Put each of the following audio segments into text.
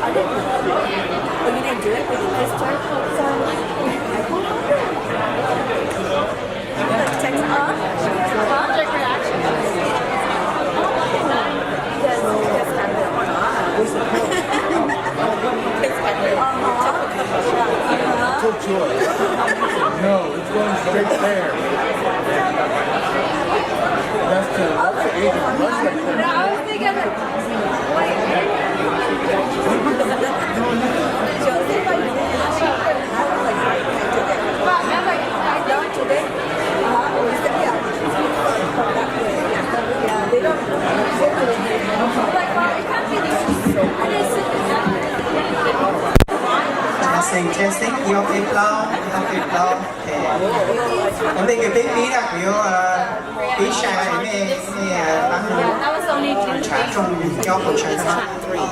Oh, you didn't do it, but you just started. Sorry. Text, huh? Huh? Check reaction. Yes, yes, I will. It's fine. Uh-huh. Uh-huh. No, it's going straight there. That's the, that's the agent. That's right there. Testing, testing, ib ob peb plaub, ib ob peb plaub. Ua ntej kws peb pib na kuv yuav pib sai mej, mej pab hu tshav rooj nyob hauv tshaj no.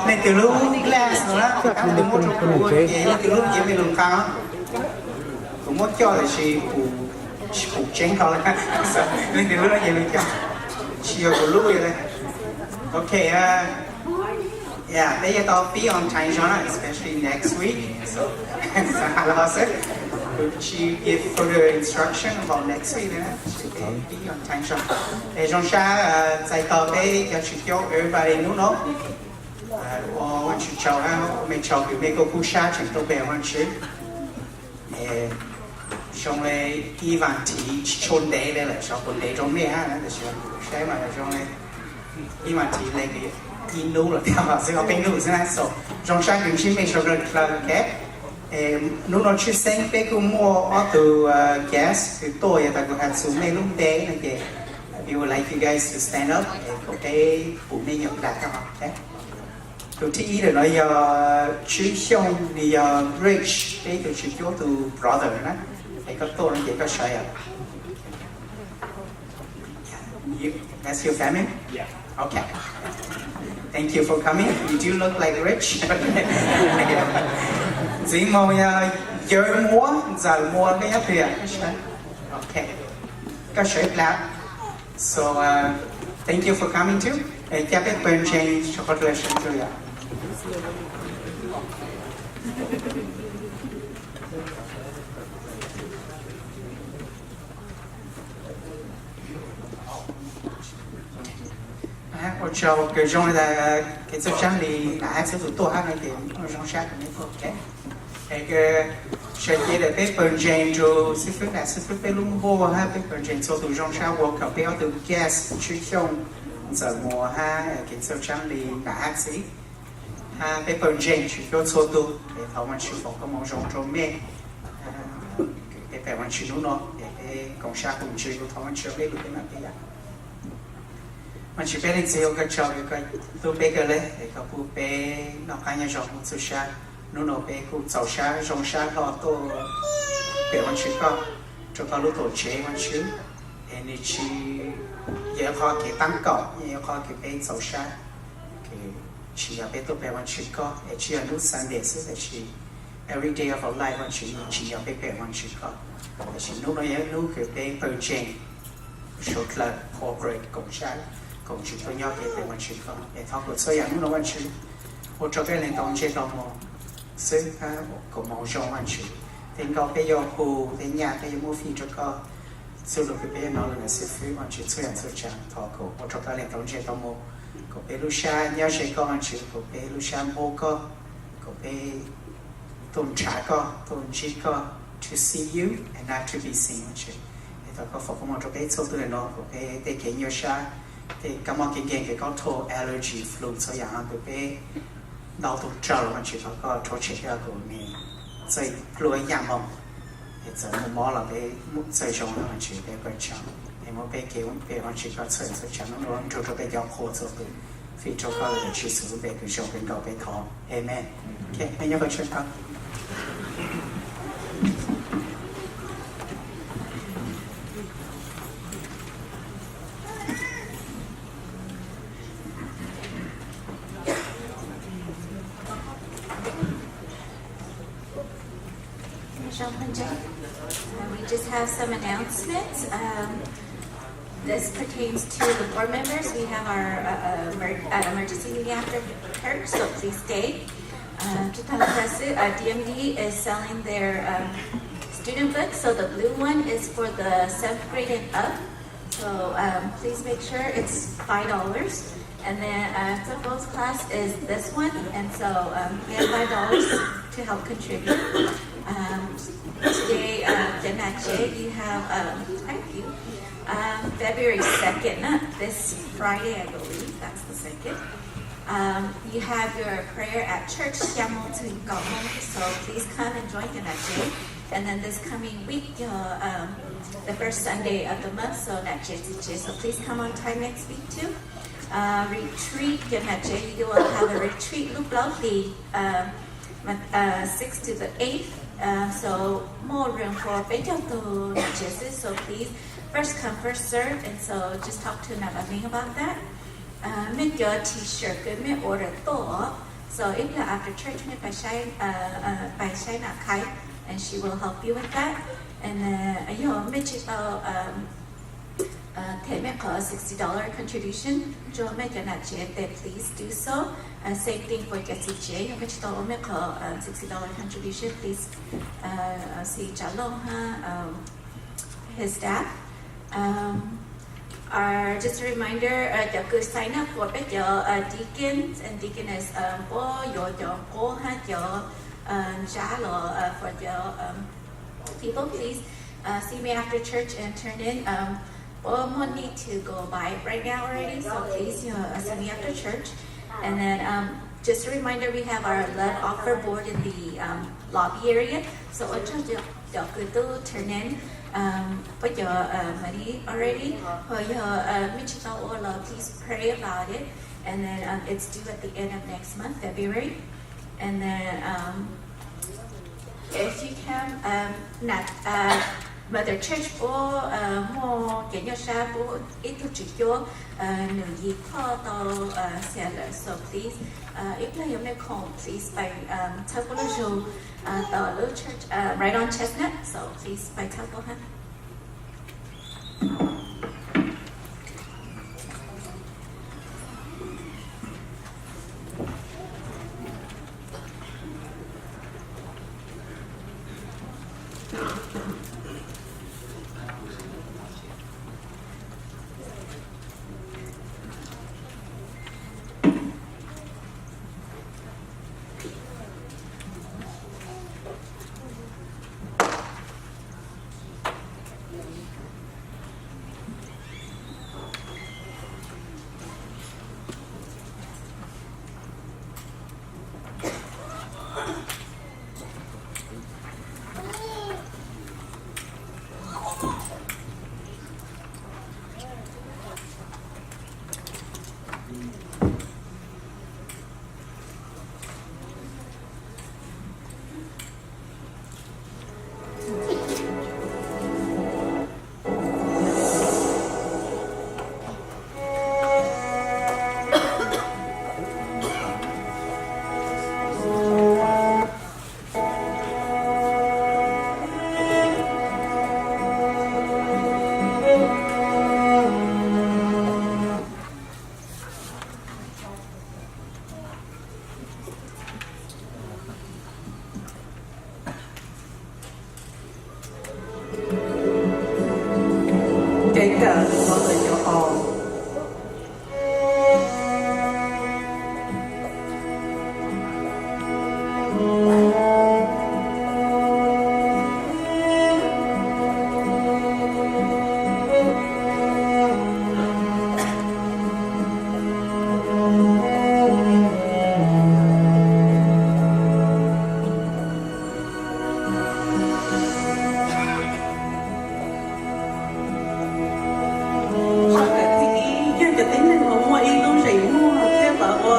Mej twg lub glass no na, kab twg muab rua kuv, ces leej twg lub ces mej lug nqa. Kuv muab coj tab sis kuv tsis pum tseeb hlo lawm. Leej twg lub no ces lug coj, tsis yog kuv lub li. Ok, yeah, peb yuav tau pib on time zog na, especially next week. So, xav has los xwb. Kuv tsis give further instruction about next week na, tab sis peb pib on time zog. Es zoo sab txais tos peb cov tswv cuab everybody hnub no. Ua Vaajtswv tsaug hab ua mej tsaug kws mej kuj kub sab tseem tuaj pe Vaajtswv. Zoo le ib vaam thiv tsis tshua ntev le lawm, xyov puas ntev rua mej hab na, tab sis saib mas zoo le ib vaam thiv le ib nub los thiab xwb, ob peb nub xwb na. So zoo sab kws ntsib mej suav dlawg, ok. Hnub no tshwj xeeb peb kuj muaj ob tug guest kws tuaj, yog tas kuv has txug mej lub npe no ces we would like you guys to stand up, kom peb pum mej nyuam qhuav, ok. Tus thib ib lawm no yog Tswb Xyooj, nws yog Rich peb tug tswv cuab tug brother na. Es koj tuaj no ces koj sawv os. That's your family? Yeah. Okay. Thank you for coming. You do look like Rich. Ntxiv Moog yog Yawg Muab, Ntxawm Muab, koj nyob twg? Okay. Koj sawv dlawg. So, thank you for coming too. Es ca peb pawg ntseeg rua qhov dlawg sawv dlawg yom. Ua tsaug kws zoo le tas kev txawj tsaab li nam hab xib fwb tuaj hab no ces zoo sab kws mej tuaj, ok. Es sawv cev lawm peb pawg ntseeg rua xib fwb nam xib fwb peb lub npuaj hab peb pawg ntseeg txhua tus zoo sab ua kom peb ob tug guest Tswb Xyooj, Ntxawm Muab hab kev txawj tsaab li nam hab xib hab peb pawg ntseeg tswv cuab txhua tus, es thov Vaajtswv foom koob moov zoo rua mej. Peb pem Vaajtswv hnub no es peb koom sab koom ntsws kuv thov Vaajtswv peb lug peb mam peb yam. Vaajtswv peb leej txiv, ua koj tsaug kws koj hlub peb kawg le es koj pub peb noj qab nyob zoo moog txug sab. Hnub no peb kuj txaus sab zoo sab hlo tuaj pem Vaajtswv koj, rua koj lub tuam tsev Vaajtswv. Es nws tsis yog qhov kev taab kaum, yog qhov kws peb txaus sab, kws tsis yog peb tuaj pem Vaajtswv koj, es tsis yog hnub Sunday xwb tab sis every day of our life Vaajtswv, tsis yog peb pem Vaajtswv koj. Tab sis hnub no yog hnub kws peb pawg ntseeg suav dlawg corporate koom sab, koom tswv tuaj nyob peb pem Vaajtswv koj. Es thov kom txhua yam hnub no Vaajtswv ua rua peb leeg tau ntsej tau muag xwb, koob moov zoo Vaajtswv. Tej nkauj peb yuav hu, tej nyaj peb yuav muab fij rua koj, txuj lug kws peb yuav nov lug nam xib fwb Vaajtswv, txhua yam txhua tsaam thov kom ua rua peb leeg tau ntsej tau muag, kom peb lub sab nyob ze koj Vaajtswv, kom peb lub sab npuab koj, kom peb tuaj nrhav koj, tuaj ntsib koj, to see you and not to be seen Vaajtswv. Es thov koj foom koob moov rua peb txhua tug le nuav, kom peb tej kev nyuaj sab, tej kab mob kev nkeeg, kev kob thua, allergy, flu, txhua yam no kws peb ntau tug raug Vaajtswv, thov koj rhuav tshem kom nws txawj dlua yaj moog, es txawm muaj mob los peb txawj zoo Vaajtswv, peb ua koj tsaug. Es muab peb kev pem Vaajtswv koj txhua txhua tsaam nub nua nrug rua peb cov qhua txhua tus, fij rua koj lub Tswv Yexus lub npe kws zoo kawg nkaus peb thov. Amen. Ok, peb nyob koj tsaug. We just have some announcements. Um, this pertains to the board members. We have our uh, uh, emer- uh, emergency meeting after church, so please stay. Uh, just tell us, uh, D M D is selling their um, student books. So the blue one is for the seventh grade and up. So um, please make sure it's five dollars. And then uh, Tsopo's class is this one. And so um, we have five dollars to help contribute. Um, today, uh, Jen Jay, you have um, quite a few. Um, February second, uh, this Friday, I believe. That's the second. Um, you have your prayer at church, so please come and join them that day. And then this coming week, uh, um, the first Sunday of the month, so that day, so please come on time next week too. Uh, retreat, you will have a retreat lub plaub hlis, uh, uh, six to the eighth. Uh, so more room for peb caug tus, so please first come, first serve, and so just talk to Navaming about that. Mej cov t-shirt kws mej order tuaj, so ib pliag after church mej pais saib, pais saib Nam Khai, and she will help you with that. And yog mej tsis tau them mej qhov sixty dollar contribution rua mej cov nam tsev, then please do so. Same thing for cov txiv tsev, yog mej tsis tau ua mej qhov sixty dollar contribution, please see Tsav Looj ha, his staff. Are just a reminder, cov kws sign up for peb cov deacons and deaconess, puab yuav cov nquab hab cov ntsab los for cov people, please see me after church and turn in. Puab muaj need to go buy it right now already, so please see me after church. And then just a reminder, we have our love offer board in the lobby area. So ua tsaug cov kws tub turn in puab cov money already, ho yog mej tsis tau ua los please pray about it. And then it's due at the end of next month, February. And then if you can, Mother Church puab muaj kev nyuaj sab puab ib tug tswv cuab nws yim thoj tau seller, so please, ib pliag yog mej khoom please pais txhawb puab lub zug tau lub church right on Chestnut, so please pais txhawb puab hab. Kev kawm los ntawm cov os. Sab kawm thib ib yog cov tib neeg uas muaj ib lub zeem muag thiab lawv ua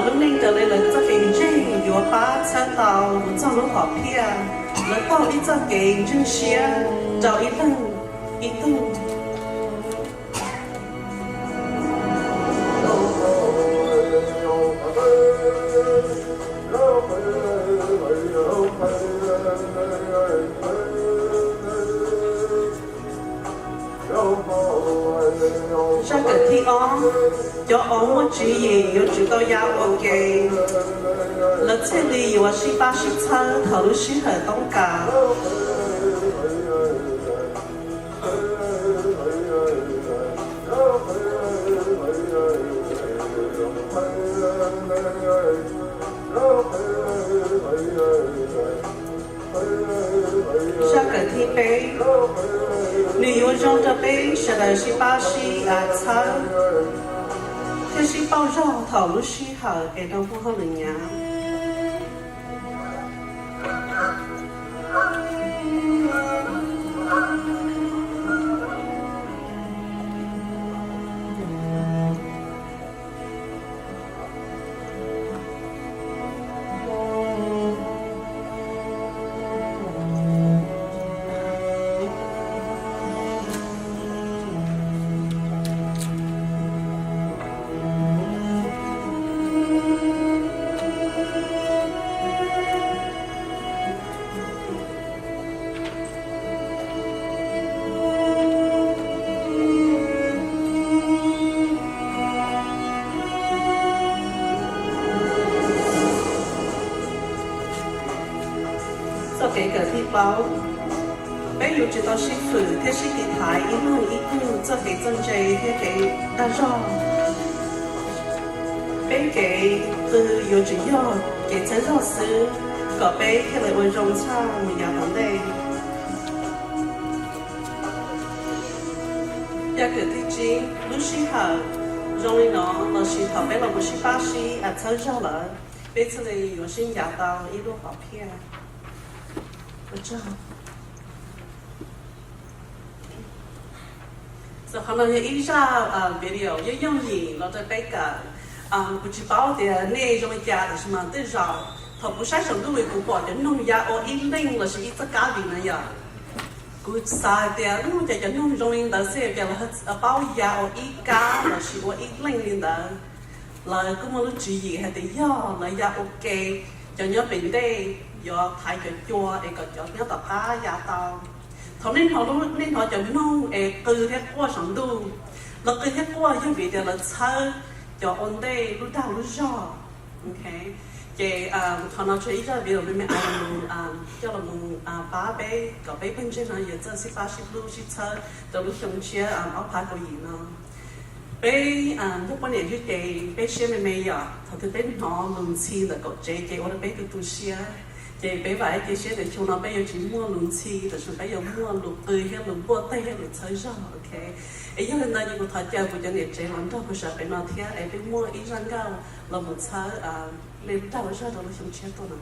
lub neej raws li lawv txoj kev ntseeg yuav pab txhawb tau mus txog lub hom phiaj. Lawv taug ib txoj kev ntseeg siab rau ib leeg ib tug. Sab kawm thib ob, cov uas muaj tswv yim yuav tsum tau ya ua ke. Lawv Thiaj li yuav sib pab sib txhawb thaum lub sij hawm toob kas. Zaj kawm thib peb, nws yuav zoo rau peb sawv daws sib pab sib txhawb thiab sib pauj zog thaum lub sij hawm es rau hauv hauj lwm nyav. Txoj kev kawm thib plaub, peb yuav tsum tau sib fwm thiab sib tiv thaiv ib leeg ib tug txoj kev txawj ntse thiab kev dag zog. Peb kev qw yuav tsum yog kev txhawb zog xwb, kom peb thiaj li ua zoo tshaj mus yav tom ntej. Zaj kawm thib tsib, lub sij hawm zoo li no lossis thaum peb los mus sib pab sib txhawb zog lawm, peb thiaj li yuav sib ncav tau ib lub hom phiaj. Qhov no yog ib zaj video yooj yooj yim los rau peb kawm. Kuv tsis paub tias nej zoo li cas tab sis mas tej zaum thaum kuv saib saum ntuj li kuv pom cov noog ya ua ib leej lossis ib txoj kab li no yom. Kuv xav hais tias ces cov noog zoo li ntawd xwb ces lawv paub ya ua ib kab lossis ua ib leej li ntawd. Lawv kuj muaj lub tswv yim hais tias yog lawv ya ua ke, cov nyob pem ntej yuav thaiv cov cua es kom cov nyob tom qab ya tau. Thaum nej hnov, nej hnov cov noog es qw thiab quaj saum ntuj, lawv qw thiab quaj yog vim tias lawv txhawb cov ua ntej lub dag lub zog. Ces qhov no tsuas ib zaj video me me coj los mus pab peb kom peb pawg ntseeg no yuav txawj sib pab sib hlub sib txhawb rau lub xyoo tshiab ob phav kaum yim no. Peb yog poj niam xwb ces peb siab me me yom, thaum twg peb hnov lus ntxhi ntawm kaum tsev ces ua rau peb tu tu siab. Ces peb vam thiab cia siab tias xyoo no peb yuav tsis muaj lus ntxhi, tab sis peb yuav muaj lus qw thiab lus npuaj teg thiab lus txhawb zog, ok. Es yog li ntawd ces kuv thov caw kuv cov niam tsev los nrog kuv sawv pem no thiab es peb muaj ib zaj nkauj los mus txhawb nej lub dag lub zog rau lub xyoo tshiab tuaj no.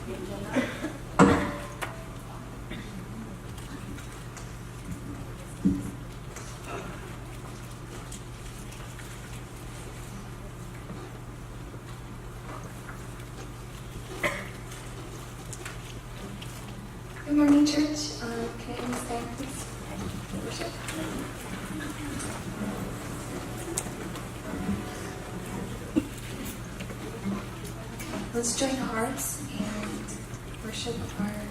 Good morning, church. Uh, can you stand, please? Worship. Let's join hearts and worship our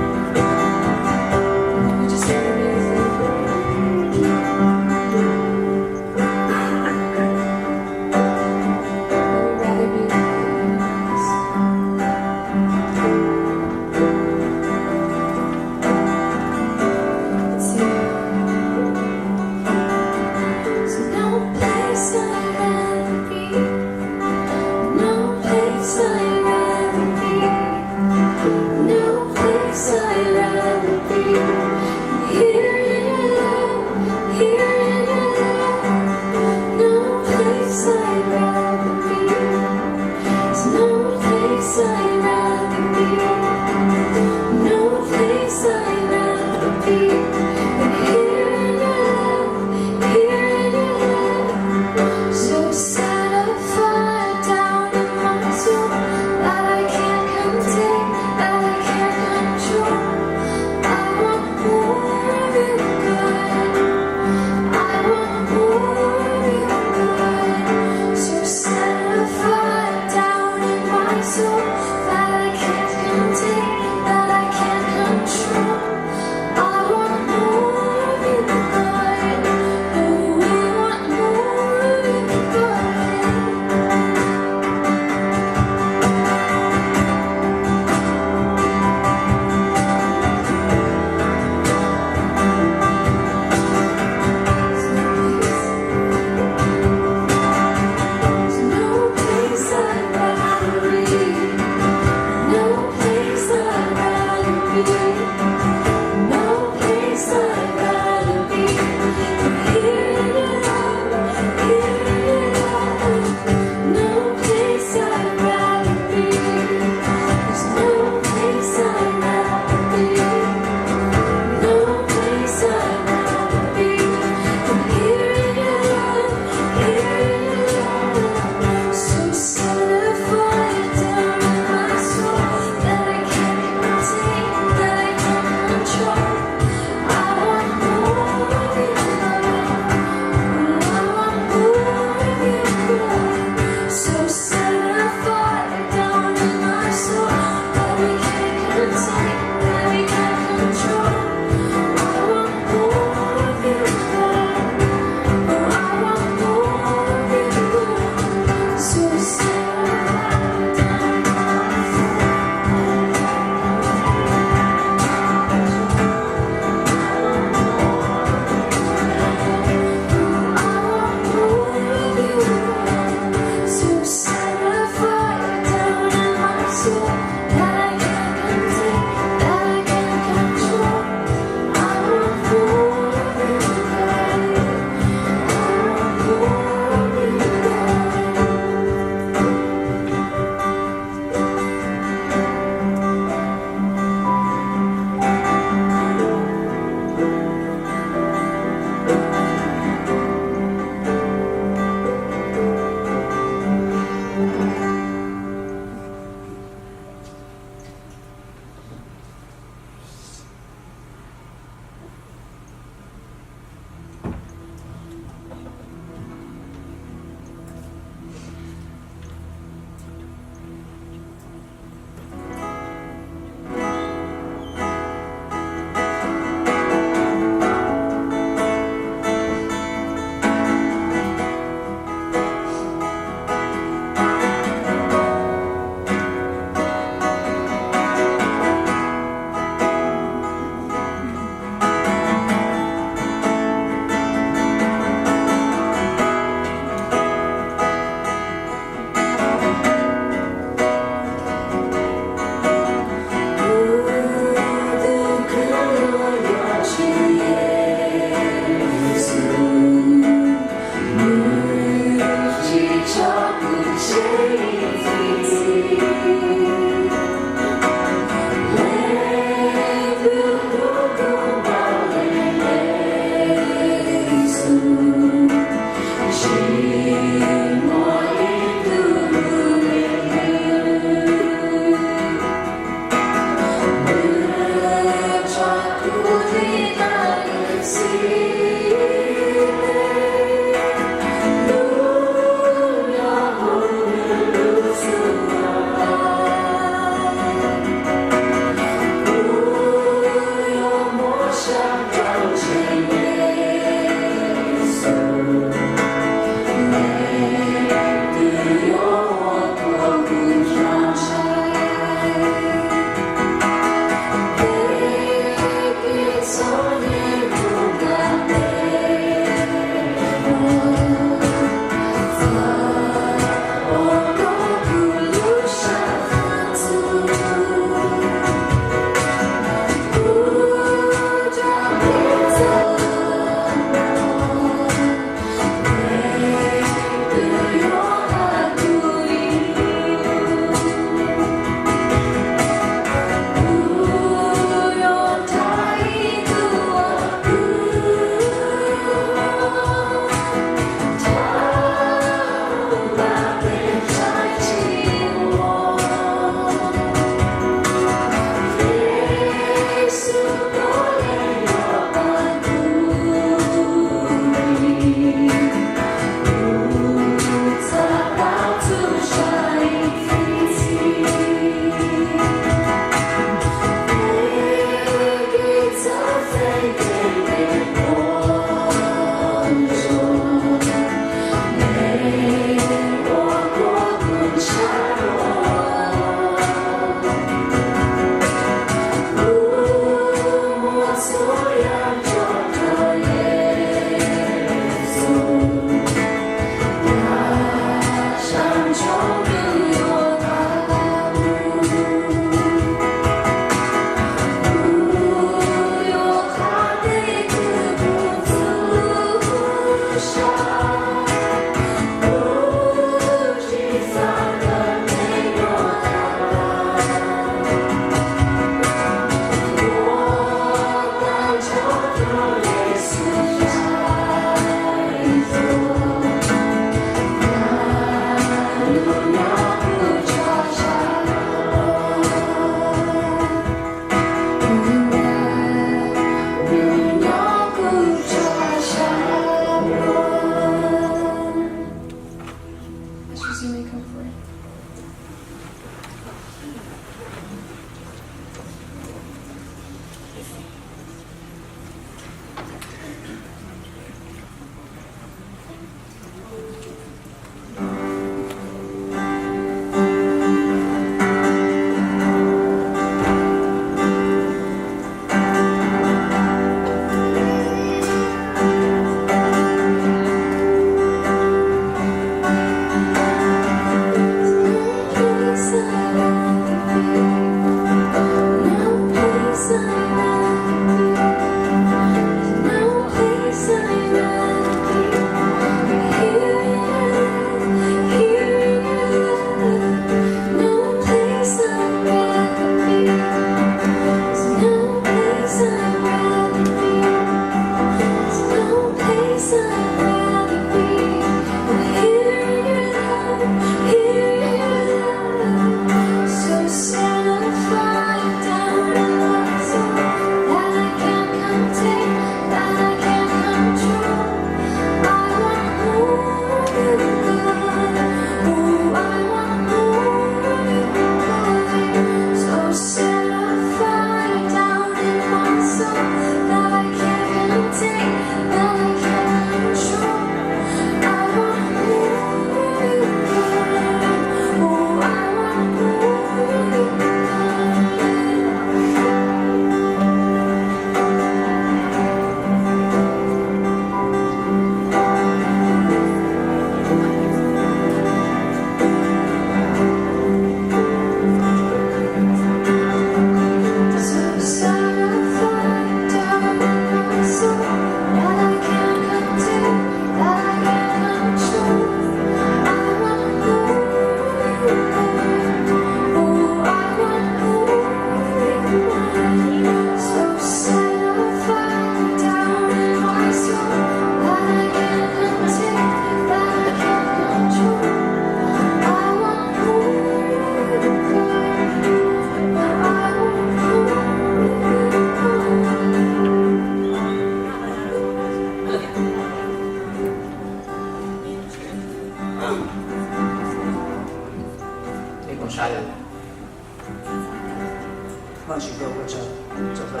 Vajtswv, koj ua tsaug, tsaug koj,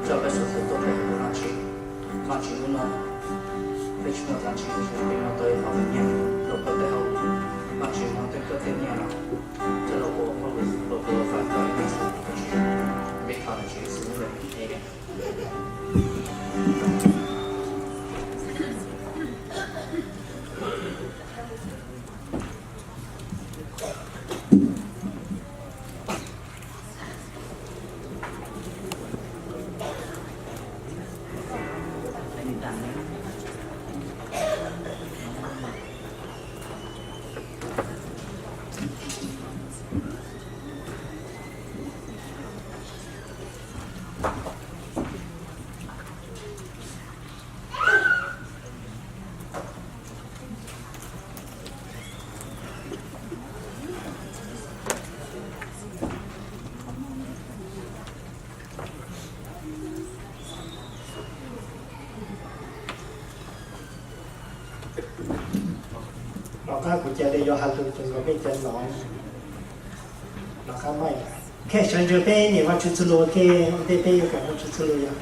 tsaug koj xub thawj tuaj qhia rau Vajtswv. Vajtswv, hnub no peb tsis muaj dab tsi, peb muaj tau ib qho nyiaj los koj tej hauj lwm. Vajtswv, muab tej koj tej nyiaj no coj los ua hauj lwm, los ua faj koj ib txhia, Vajtswv, peb thov Vajtswv Yexus lub npe. Amen. Rov qab kuv ca le yuav has lus ces nkawd pheej ca nov. Rov qab mai, sawv ntsees peb nyiam Vajtswv txuj lus ua ke, ua ntej peb yuav kawm Vajtswv txuj lus yog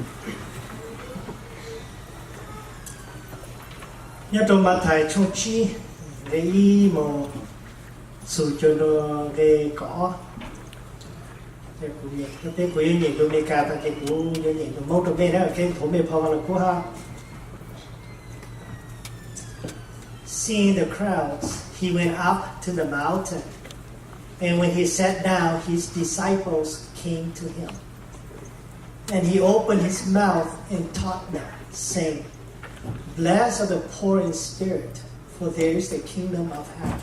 nyob rau Mathais tshooj tsib, nqe ib mus txug cua nqe kaum ob. Peb kuv yuav nyeem lus Amelikas tag ces kuv yuav nyeem lus Hmoob rau mej na, kev nthuav mej phau los kuv hab. Seeing the crowds, he went up to the mountain, and when he sat down, his disciples came to him. And he opened his mouth and taught them, saying, Blessed are the poor in spirit, for theirs is the kingdom of heaven.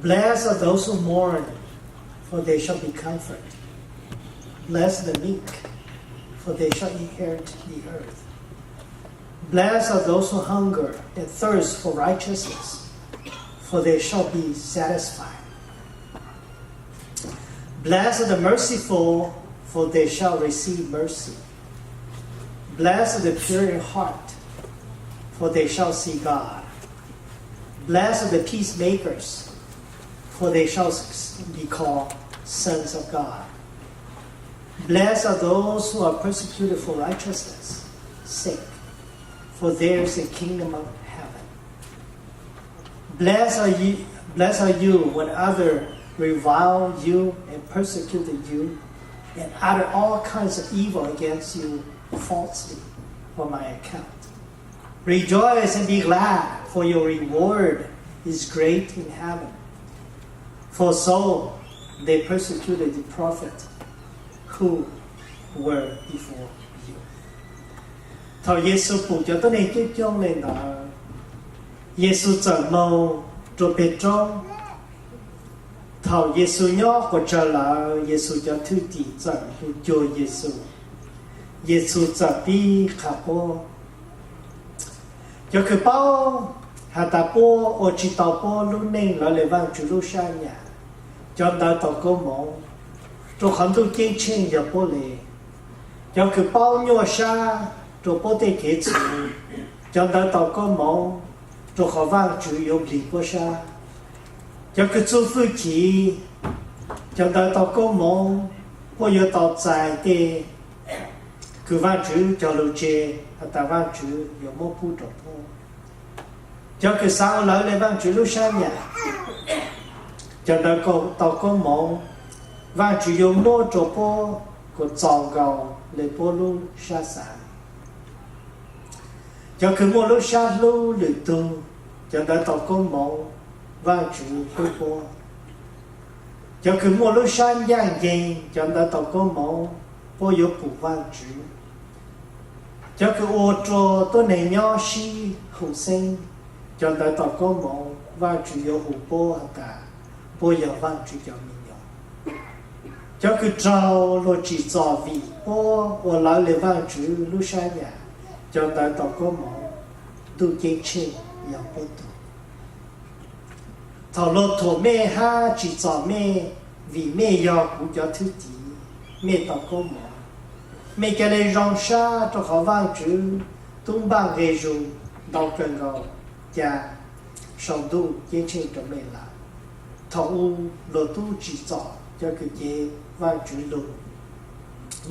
Blessed are those who mourn, for they shall be comforted. Blessed are the meek, for they shall inherit the earth. Blessed are those who hunger and thirst for righteousness, for they shall be satisfied. Blessed are the merciful, for they shall receive mercy. Blessed are the pure in heart, for they shall see God. Blessed are the peacemakers, for they shall be called sons of God. Blessed are those who are persecuted for righteousness' sake, for theirs is the kingdom of heaven. Blessed are you, blessed are you when others revile you and persecute you and utter all kinds of evil against you falsely for my account. Rejoice and be glad, for your reward is great in heaven. For so they persecuted the prophets who were before you. Thaum Yexus pum cov tuab neeg coob coob le ntawd, Yexus txawm moog rua peg roob. Thaum Yexus nyob quas tsawg lawm, Yexus cov thwj tim txawm hu cuag Yexus. Yexus txawm pib qha puab. Cov kws paub has tas puab ua tsi tau puab lub neej lawv le Vaajtswv lub sab nyam, cov ntawd tau koob moov, rua qhov Ntuj Ceeb Tsheej yog puab le. Cov kws paub nyuaj sab rua puab tej kev txhum, cov ntawd tau koob moov, rua qhov Vaajtswv yuav nplig puab sab. Cov kws txuj fwj chim, cov ntawd tau koob moov, puab yuav tau txais tej kws Vaajtswv cog lug tseg has tas Vaajtswv yuav muab pub rua puab. Cov kws xaav ua lawv le Vaajtswv lub sab nyam, cov ntawd tau koob moov, Vaajtswv yuav muab rua puab kuas txaus nkaus le puab lub sab xaav. Cov kws muaj lub sab hlub lwm tug, cov ntawd tau koob moov, Vaajtswv hlub puab. Cov kws muaj lub sab ncaaj nceeg, cov ntawd tau koob moov, puab yuav pum Vaajtswv. Cov kws ua rua tuab neeg nyob sib hum xeeb, cov ntawd tau koob moov, Vaajtswv yuav hu puab has tas puab yog Vaajtswv cov me nyuam. Cov kws raug luag tsim txom vim puab ua lawv le Vaajtswv lub sab nyam, cov ntawd tau koob moov, Ntuj Ceeb Tsheej yog puab tug. Thaum luag thuam mej hab tsim txom mej vim mej yog kuv cov thwj tim, mej tau koob moov. Mej ca le zoo sab rua qhov Vaajtswv tub npaaj nqe zug ntau kawg nkaus ca sau Ntuj Ceeb Tsheej rua mej lawm. Thaum u luag tub tsim txom cov kws cev Vaajtswv lug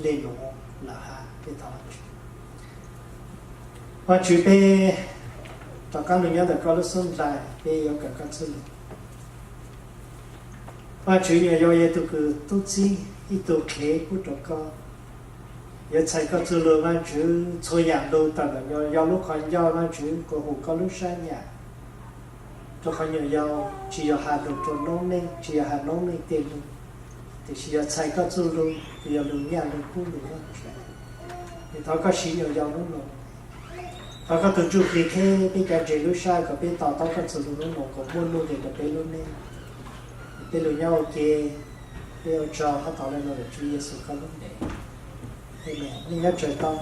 le nuav lawm has. Peb thov Vaajtswv, peb rov qaab lug nyob ntawm koj lub xub ntiag, peb yuav kawm koj txuj lug. Vaajtswv, nyuam yaus yog tug kws tub txib, ib tug qhev pub rua koj. Yuav txhais koj txuj lug Vaajtswv, txhua yaam lug tawm ntawm nyuam yaus lub qhov ncauj Vaajtswv kuas hum koj lub sab nyam. Rua qhov nyuam yaus tsi yog has lug rua noob neej, tsi yog has noob neej tej lug, tiam sis yog txhais koj txuj lug, kws yog lug nyaj lug kub lug loj. Es thov koj siv nyuam yaus nub nua, thov koj tug Ntsuj Plig qheb peb cov ntseeg lub sab kom peb to taub koj txuj lug nub nua kom muaj nuj nqis rua peb lub neej. Peb lug nyob ua ke, peb ua tsaug hab thov le nuav lug Tswv Yexus koj lub npe. Amen. Nej nyob tsawg tau.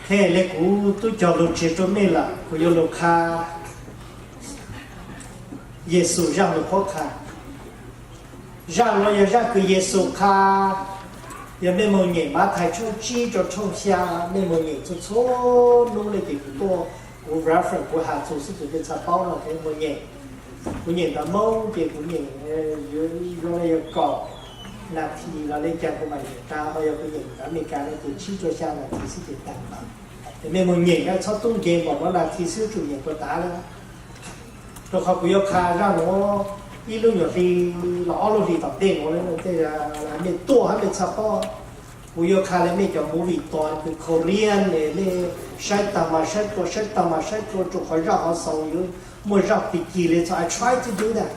He le kuv tub cog lug tsev rua mej lawm, kuv yuav lug qha Yexus zaaj lug qhuab qha. Zaaj nuav yog zaaj kws Yexus qha. Yog mej moog nyem Mathais tshooj tsib rua tshooj xyaa, mej moog nyem txhua txhua nub le ces kuv tuaj, kuv reference kuv has txug xwb ces mej txhaj paub no, mej moog nyem. Kuv nyem ntawv Moob ces kuv nyem yuav le yog kaum nas this los le caag kuv mam nyem taag, ho yog kuv nyem ntawv Amelikas no ces tsib rua xyaa nas this xwb ces taag lawm. Ces mej moog nyem na, txhob tub nkeeg npaum no nas this xwb, tsum nyem puas tav le. Rua qhov kuv yuav qha zaaj nuav ib lub nyuam hli los ob lub hli tom ntej nuav le, tej mej tuaj hab mej txhaj paub. Kuv yuav qha le mej cov movie tua kws Korean le, mej saib taag mas saib tua, saib taag mas saib tua, rua qhov zaaj hov xaus yuav muaj zaaj pig kig le txog I try to do that.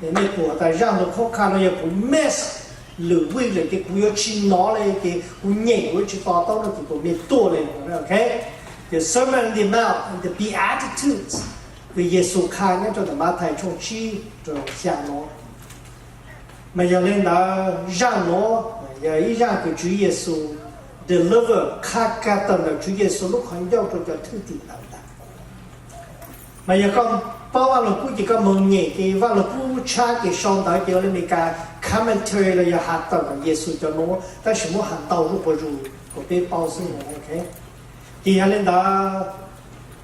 Mej pum tas zaaj nuav qhuab qha no yog kuv miss lwm week lawm ces kuv yuav tsi nov le ces kuv nyem kuv yuav tsi to taub no ces kuv mej tuaj le. Ces Sermon on the Mount, the Beatitudes, kws Yexus qha nyob rua ntawm Mathais tshooj tsib rua xyaa nuav. Mas yog le ntawd zaaj nuav yog ib zaaj kws Tswv Yexus deliver, qha kag tawm ntawm Tswv Yexus lub qhov ncauj rua cov thwj tim ntawd ntag. Mas yog koj paub Vaaj Lug Kub ces koj moog nyem ces Vaaj Lug Kub tshab ces sau ntawv ces ua le Amelikas commentary los yog has tawm ntawm Yexus cov nuav, tab sis muab has ntau zuj quas zus kom peb paub xwb. Ces yog le ntawd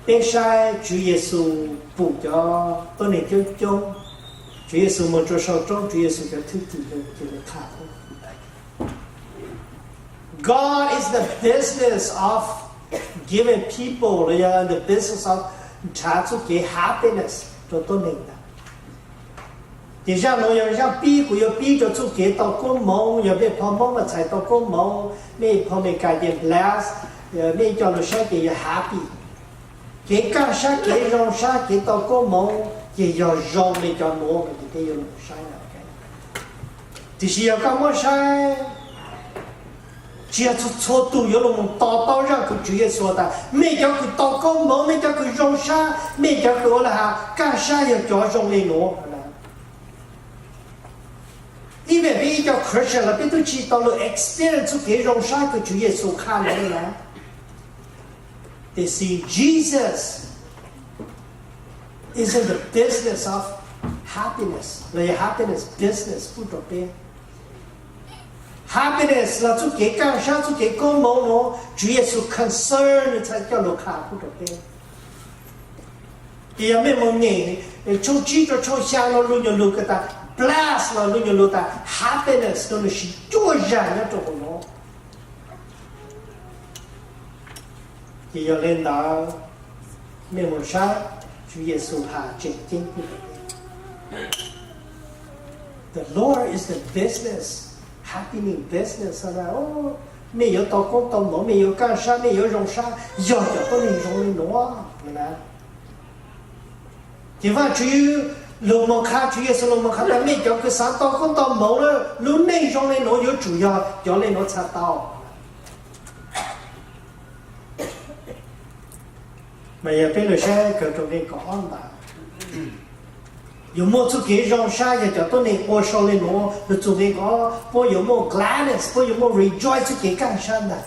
peb saib Tswv Yexus pum cov tuab neeg coob coob, Tswv Yexus moog rua sau roob, Tswv Yexus cov thwj tim lug ces le qha. God is the business of giving people, los yog the business of nrhav txuj kev happiness rua tuab neeg ntag. Ces zaaj nuav yog zaaj pib, kuv yuav pib rua txuj kev tau koob moov, yog mej phau Moob mas txhais tau koob moov, mej phau Amelikas ces blessed, mej coj lug saib ces yog happy. Kev kaaj sab kev zoo sab kev tau koob moov ces yog zoo le cov nuav ces peb yuav lug saib. Tiam sis yog koj muab saib, tsis yog txhua txhua tug yuav lug moog to taub zaaj kws Tswv Yexus tas mej cov kws tau koob moov, mej cov kws zoo sab, mej cov kws ua le has kaaj sab yog cov zoo le nuav. Even peb ib co Christian los peb tub tsi tau lug experience txuj kev zoo sab kws Tswv Yexus qha nuav le na. Tiam sis Jesus is in the business of happiness, los yog happiness business pub rua peb. Happiness los txuj kev kaaj sab txuj kev koob moov nuav Tswv Yexus concern, nws txhad coj lug qha pub rua peb. Ces yog mej moog nyem tshooj tsib rua tshooj xyaa no lug nyuas lug kws tas bless los lug nyuas lug tas happiness no nws siv cuaj zag nyob rua huv nuav. Ces yog le ntawd mej moog saib Tswv Yexus has tseem ceeb pub rua peb. The Lord is the business, happening business. Mej yuav tau koob tau moov, mej yuav kaaj sab, mej yuav zoo sab yog cov tuab neeg zoo le nuav na. Ces Vaajtswv lug moog qha, Tswv Yexus lug moog qha tas mej cov kws xav tau koob tau moov, lub neej zoo le nuav yuav tsum yog cov le nuav txhad tau. Mas yog peb lug saib kawg rua nqe kaum ob ntawd, yuav muaj txuj kev zoo sab yog cov tuab neeg ua sau le nuav, lug txug nqe kaum ob puab yuav muaj gladness, puab yuav muaj rejoice, txuj kev kaaj sab ntag.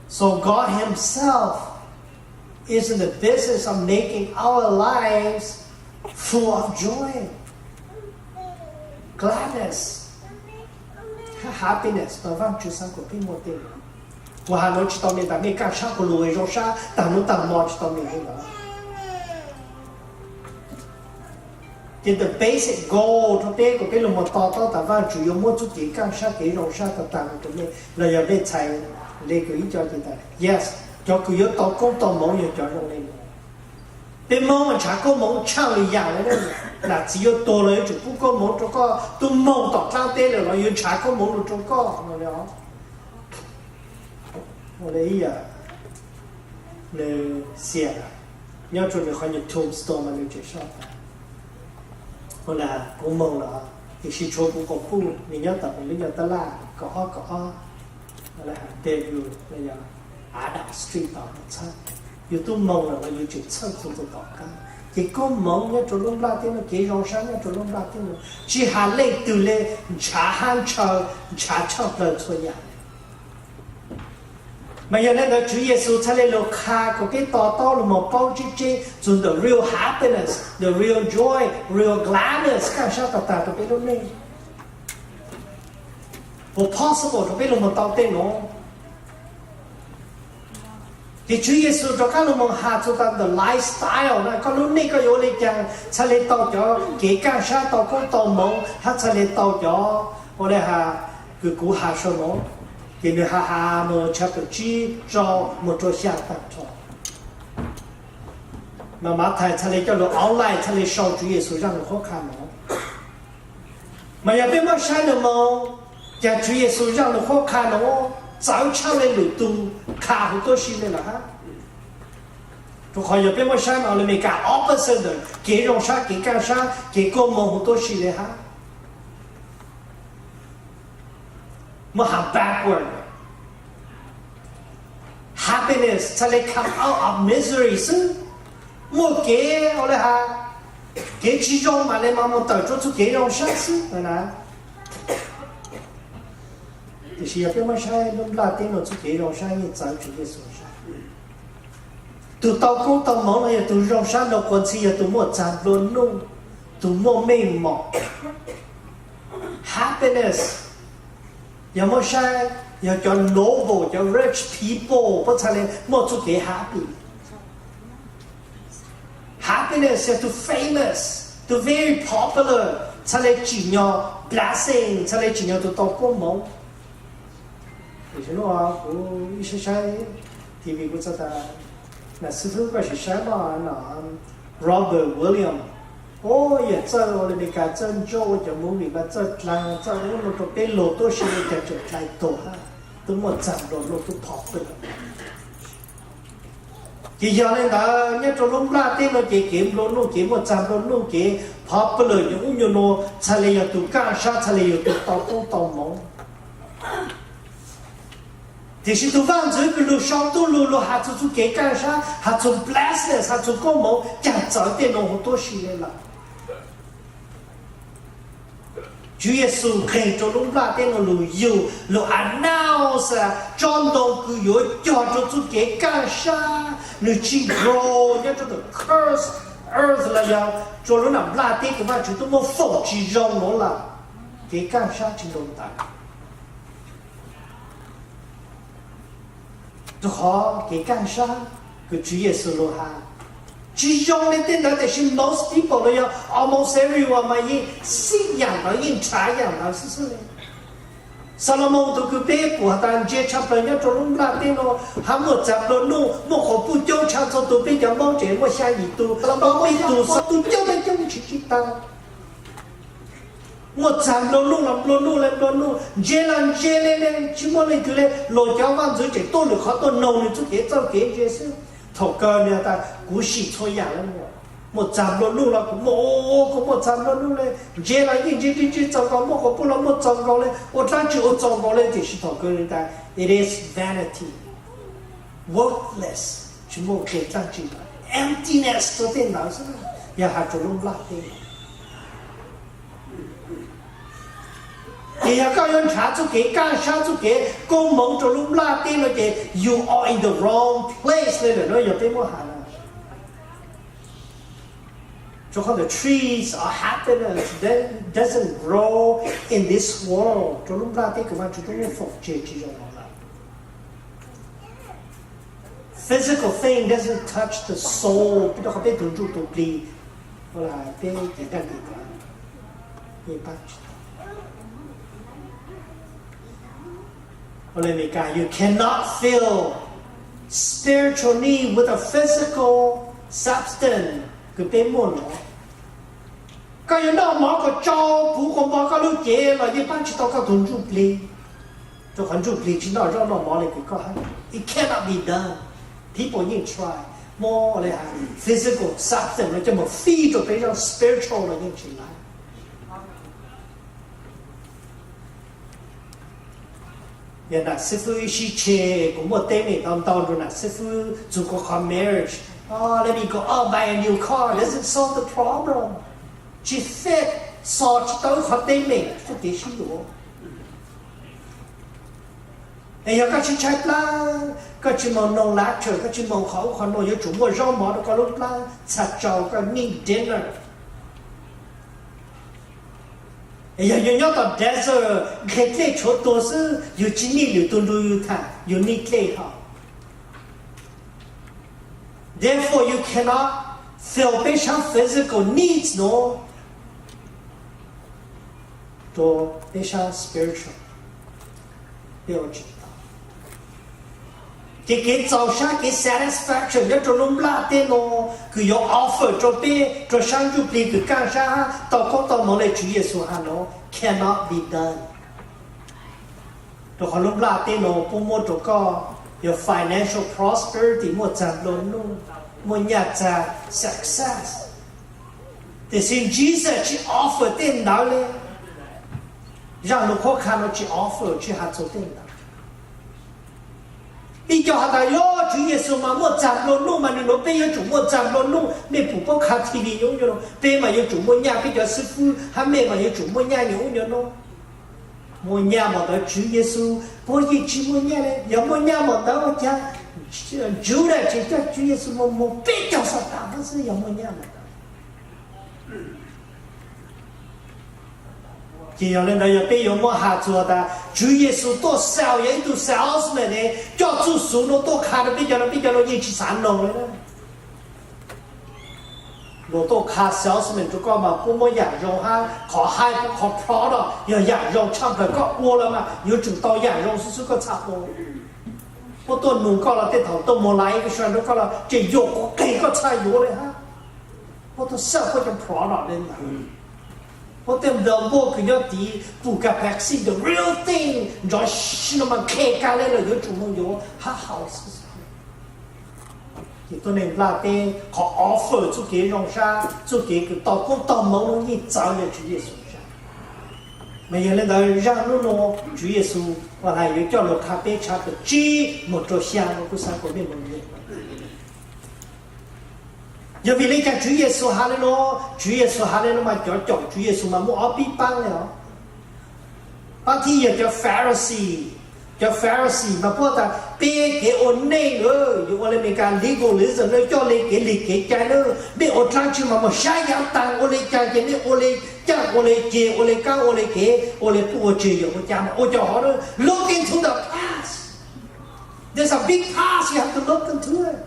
So God himself is in the business of making our lives full of joy, gladness, happiness. Mas Vaajtswv xaav kuas peb muaj tej no. Kuv has no tsis tau me tas mej kaaj sab kuv lug zoo sab taag nub taag mo, tsis tau me li ntawd. Ces the basic goal rua peb kuas peb lug moog to taub tas Vaajtswv yuav muab txuj kev kaaj sab kev zoo sab taag taag rua mej los yog mej txhais le kws ib co ces tas yes, cov kws yuav tau koob tau moov yog cov zoo le nuav. Peb Moob mas nrhav koob moov tshaaj lwm yaam le, nam txiv yuav tuag los yuav tsum pub koob moov rua koj, tub moog tom dlaab teb lawm los yuav nrhav koob moov lug rua koj no le os. Ua le ib yaam nws xiam nyob rua nws qhov nyuag tombstone mas nws tseem sau tas, ua le kuv moog lawm, tiam sis tshuav kuv quas puj nws nyob tom nws lub nyuag tab laj kaum ob kaum ob, ua le bedroom los yog Adam Street tom txhawb. Yus tub moog lawm los yus tseem txhawb txug txug tom qab. Ces koob moov nyob rua lub nplaj teb nuav, kev zoo sab nyob rua lub nplaj teb nuav tsis has leej twg le, nrhav hab ntshaw, nrhav tshaaj plawg txhua yaam. Mas yog le ntawd Tswv Yexus txhad le lug qha kuas peb to taub lug moog paub tseeb tseeb txug the real happiness, the real joy, real gladness, kaaj sab taag taag rua peb lub neej. Puas possible rua peb lug moog tau tej nuav? Ces Tswv Yexus rov qaab lug moog has txug tas the lifestyle na, koj lub neej koj yuav ua le caag txhad le tau cov kev kaaj sab, tau koob tau moov, hab txhad le tau cov ua le has kws kuv has sau nuav. Ces nws has has moog chapter tsib rau moog rua xya taag nrho. Mas Mathais txhad le coj lug online txhad le sau Tswv Yexus zaaj lug qhuab qha nuav. Mas yog peb muab saib nuav moog, cas Tswv Yexus zaaj lug qhuab qha nuav txawv tshaj le lwm tug qha huv tuab si le lawm hab. Rua qhov yog peb muab saib mas le Amelikas opposite ntawm kev zoo sab, kev kaaj sab, kev koob moov huv tuab si le hab. Muab has backward. Happiness txhad le come out of misery xwb. Muaj kev ua le has, kev tsis zoo mam le mas moog tawm rua txuj kev zoo sab xwb na. Tiam sis yog peb muab saib lub nplaj teb nuav txuj kev zoo sab yeej txawv Tswv Yexus sab. Tug tau koob tau moov los yog tug zoo sab nrug quas ntxhi yog tug muaj txag nplua nuj, tug muaj meej mom. Happiness, yog muab saib, yog cov noble, cov rich people puab txhad le muaj txuj kev happy. Happiness yog tug famous, tug very popular, txhad le tsim nyog blessing, txhad le tsim nyog tug tau koob moov. Tiam sis kuv ib saib saib T V kuv txog tas, nam xib fwb koj sim saib mog no, Robin Williams, o, yog txawj ua le Amelikas txawj ntsuab ua cov movie mas txawj dlaag txawj ua nuav rua peb lug tuab si le caag tseem dlai tuag hab, tub muaj txag nplua nuj tub popular. Ces yog le ntawd nyob rua lub nplaj teb nuav ces kev nplua nuj, kev muaj txag nplua nuj, kev popular, nyuas ub nyuas nuav txhad le yog tug kaaj sab, txhad le yog tug tau koob tau moov. Tiam sis tug vaaj ntxwv kws lug sau ntuj lug, lug has txug txuj kev kaaj sab, has txug blessings, has txug koob moov, caag txawv tej nuav huv tuab si le lawm. Tswv Yexus nqeg rua lub nplaj teb nuav lug yug, lug announce tsob ntoo kws yuav cog rua txuj kev kaaj sab, nwg tsis grow nyob rua the cursed earth los yog rua lub nam nplaj teb kws Vaajtswv tub muab foom tsis zoo nuav lawm. Kev kaaj sab tsis nrug ntawd. Rua qhov kev kaaj sab kws Tswv Yexus lug has tsis zoo le tej ntawd, tiam sis most people los yog almost everyone mas yeej xij yaam ntawd, yeej nrhav yaam ntawd xwb xwb le. Xalumoos tug kws peb pum has tas ntse tshaj plaws nyob rua lub nplaj teb nuav, hab muaj txag nplua nuj, muaj quas puj coob tshaj txhua tug, peb cov Moob tseem muaj xya yim tug, Xalumoos muaj ib tug xwb, tug coob tag coob tsis tsis tag. Muaj txag nplua nuj los nplua nuj le nplua nuj, ntse los ntse le le, tsis muaj leej twg le, luas cov vaaj ntxwv tseem tuaj lwm qhov tuaj noog nwg txuj kev txawj kev ntse xwb. Thaum kawg nwg has tas kuv sim txhua yaam le, muaj txag nplua nuj los kuv muaj, kuv muaj txag nplua nuj le, ntse los yeej ntse ntse ntse txaus nkaus, muaj quas puj los muaj txaus nkaus le, ua dlaab tsi ua txaus nkaus le, tiam sis thaum kawg nwg tas it is vanity, worthless, tsis muaj kev dlaab tsi, emptiness rua tej ntawd xwb, yog has rua lub nplaj teb. Ces yog koj yuav nrhav txuj kev kaaj sab, txuj kev koob moov rua lub nplaj teb nuav ces you are in the wrong place le lawm, nuav yog peb muab has na. Rua qhov the trees of happiness that doesn't grow in this world, rua lub nplaj teb kws Vaajtswv tub muab foom tseg tsis zoo no lawm. Physical thing doesn't touch the soul, peb rau qhov peb tus ntsuj tus plig, peb ces daj tis tod. Ua li Meskas, you cannot fill spiritual need with a physical substance kws peb muaj no. Koj yuav noj mov kom tsau puv kom npo koj lub cev los yeej paab tsi tau koj tug ntsuj plig, rua qhov ntsuj plig tsi noj zaub noj mov le kws koj hab. It cannot be done. People yeej try, muab le has physical substance no coj moog feed rua peb zaub, spiritual no yeej tsi lab. Yog nam xib fwb ib sib tseg, kuv muaj teeb meem ntau ntau rua nam xib fwb txug kuv qhov marriage. Oh, let me go out buy a new car. Doesn't solve the problem. Tsi fit, solve tsi tau ib qhov teeb meem txuj kev sib yuav. Es yog koj tsi tshaib plab, koj tsi moog noog lecture, koj tsi moog qhov ub qhov nuav, yuav tsum muaj zaub mov rua koj lub plab txhaj tsau koj need dinner. Es yog yus nyob tom desert, nqhis dlej tshuav tuag xwb, yus tsi need lwm tug nrug yus tham, yus need dlej hab. Therefore you cannot fill peb sab physical needs no rua peb sab spiritual. Ces kev txaus sab, kev satisfaction nyob rua lub nplaj teb no kws yuav offer rua peb rua sab ntsuj plig kws kaaj sab tau koob tau moov le Tswv Yexus has no cannot be done. Rua qhov lub nplaj teb no puab muab rua koj yog financial prosperity, muaj txag nplua nuj, muaj nyaj txag, success. Tiam sis Jesus tsi offer tej ntawd le. Zaj lug qhuab qha no tsi offer, tsi has txug tej ntawd. Ib co has tas, yog Tswv Yexus mas muaj txag nplua nuj mas nwg nuav peb yuav tsum muaj txag nplua nuj. Mej pum paub qha T V nyob ub nyob no, peb mas yuav tsum muaj nyaj, peb cov xib fwb hab mej mas yuav tsum muaj nyaj nyob ub nyob no. Muaj nyaj mas ntawd Tswv Yexus puab yeej tsi muaj nyaj le. Yog muaj nyaj mas ntawd ua caag Judas tseem coj Tswv Yexus moog muag peb caug Xatas xwb yog muaj nyaj mas ntawd. Ces yog le ntawd yog peb yuav muab has txug tas Tswv Yexus tuaj sell, yog ib tug salesman ne, coj txuj xuv nuav tuaj qha rua peb cov no, peb cov no yeej tsi xav noog le na. Luag tuaj qha salesman rua koj mas puab muab yaam zoo hab qhov haib, qhov product yog yaam zoo tshaj plawg, koj ua lawm mas yuav tsum tau yaam zoo xwb xwb koj txhaj ua. Puab tuaj nug koj los tej thaum tuaj muag live insurance rua koj los tseem yuam quav qeeg koj txhaj yuav le hab. Puab tuaj sell puab cov product le ntawd. Puab tej nploos npuaj kws nyob tid pum kas paxi, the real thing, nrov si no mas qhia kag le los yuav tsum moog yuav hab haus xwb. Ces tuab neeg nplaj teb qhov offer txuj kev zoo sab, txuj kev kws tau koob tau moov no yeej txawv le Tswv Yexus sab. Mas yog le ntawd zaj nub nuav Tswv Yexus ua hais yuav coj lug qha peb chapter tsib moog rua xyaa no kuv xaav kuas mej moog nyeem. Yog vim le caag Tswv Yexus has le nuav? Tswv Yexus has le nuav mas cov caum Tswv Yexus mas muaj ob peb paab le os. Paab thib yog cov Pharisee. Cov Pharisee mas puab tas peb kev ua neej lawm, yuav ua le Amelikas legalism na, coj le kev lig kev cai na, mej ua dlaab tsi mas moog saib yaav taag ua le caag ces mej ua le caaj ua le ceg, ua le kaab ua le kev, ua le puj ua tseg, yog ua caag mas ua cov hov na. Look into the past. There's a big past you have to look into it.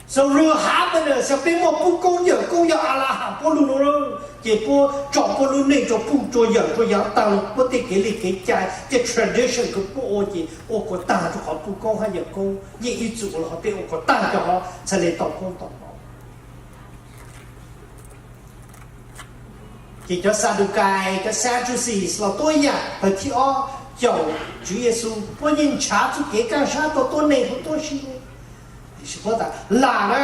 So real happiness yog peb muaj pub koob yawm koob, yog a la has puab lug nuav, ces puab tso puab lub neej rua puj rua yawm rua yaav taag, puab tej kev lig kev cai, tej tradition kws puab ua ces ua kuas taag rua qhov pub koob hab yawm koob, yeej ib txwm ua le qhov peb ua kuas taag cov hov txhad le tau koob tau moov. Ces cov Xadukais, cov Sadducees los tuab yaam, tawg thib ob caum Tswv Yexus, puab yeej nrhav txuj kev kaaj sab rua tuab neeg huv tuab si. Tiam sis puab tas lam na,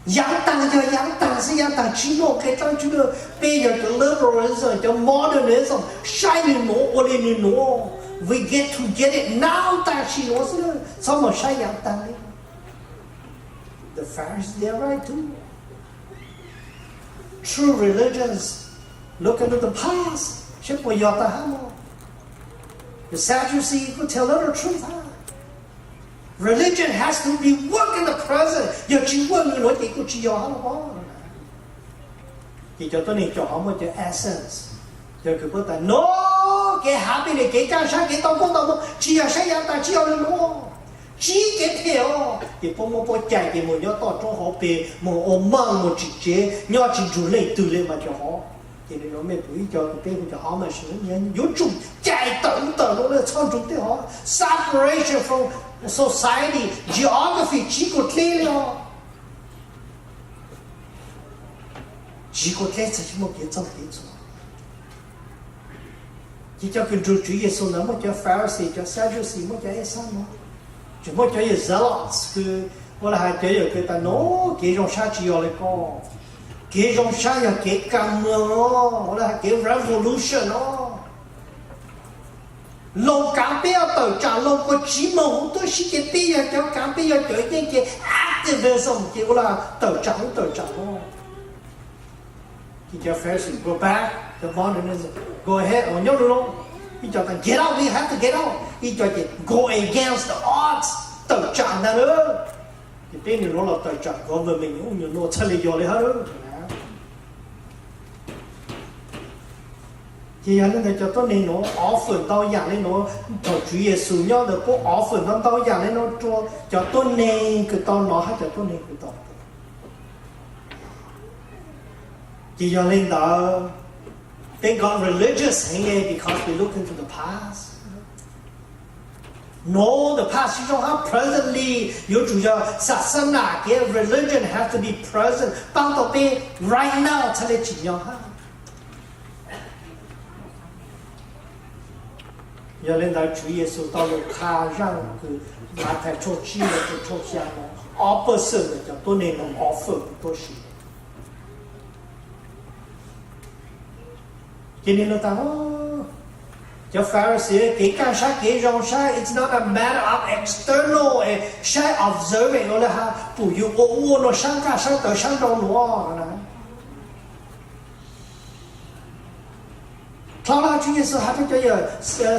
yaav taag yog yaav taag xwb, yaav taag tsi muaj nqe dlaab tsi le. Peb yog cov liberalism, cov modernism, saib nwg nuav ua le nwg nuav. We get to get it now, tam sim nuav xwb, txhob moog saib yaav taag le. The Pharisees, they are right too. True religions look into the past, saib puas yog taag hab mog. The Sadducees kuj tell the truth hab. Religion has to be work in the present, yog tsi work nwg nuav ces kuj tsi yog hab los. Ces cov tuab neeg caum hov muaj cov essence, cov kws puab tas no, kev happy le kev kaaj sab kev tau koob tau moov tsi yog saib yaav taag, tsi yog le nuav. tsib kev phem os. Ces puab muab puab cais ces mus nyob toj roob hauv pes, mus ua monk, mus tsim tsev nyob tsis nrug leej twg li mas cov hov. Ces nws no mej pum ib co kuv peb hu cov Amish, yuav tsum cais tawm lub tawm no le, txhob nrug tej hov. Separation from society, geography, tsib kaum dleb li os. Tsib kaum dleb txhais tsis muaj kev txoug kev txhua. Ces cov kws nrug Tswv Yexus ntawd muaj cov Pharisee, cov Sadducee, muaj cov ej xab no, tseem muaj cov yawg zealots kws ua le has cov yawg kws tas no, kev zoo sab tsis yog le ko, kev zoo sab yog kev ka muag no, ua le has kev revolution no. Loos kaav peb yog tawm tsam loos kua tsiv moog huv tuab si ces peb yog cov kaav, peb yog cov yeej ces activism ces ua le has tawm tsam huv tawm tsam no. Ces cov Pharisee go back, cov modernism go ahead, nyob lub lub, ib co tas get out, we have to get out, ib co ces go against the odds, tawm tsam ntag lawm. Ces peb nws nuav los tawm tsam government nyuag ub nyuag nuav txhaj le yog li hab. Ces yog le ntawd cov tuab neeg nuav offer ntau yaam le nuav, thaum Tswv Yexus nyob ntawd puab offer ntau ntau yaam le nuav rua cov tuab neeg kws tau nov hab cov tuab neeg kws tau pum. Ces yog le ntawd, peb got religious heev le because we look into the past. No, the past tsis zoo hab, presently yuav tsum yog xaxanam kev, religion has to be present, paab tau peb right now txhaj le tsim nyog hab. Yog le ntawd Tswv Yexus tau lug qha zaaj kws Mathais tshooj tsib los rua tshooj xya no, opposite ntawm cov tuab neeg nuav offer tuab si. Ces nwg lug tas, cov Pharisee kev kaaj sab kev zoo sab, it's not a matter of external, es saib observe ua le has pum yug ua ua nuav sab nqaj sab tawv sab nrau nuav na. Dlhau los Tswv Yexus has rua cov yawg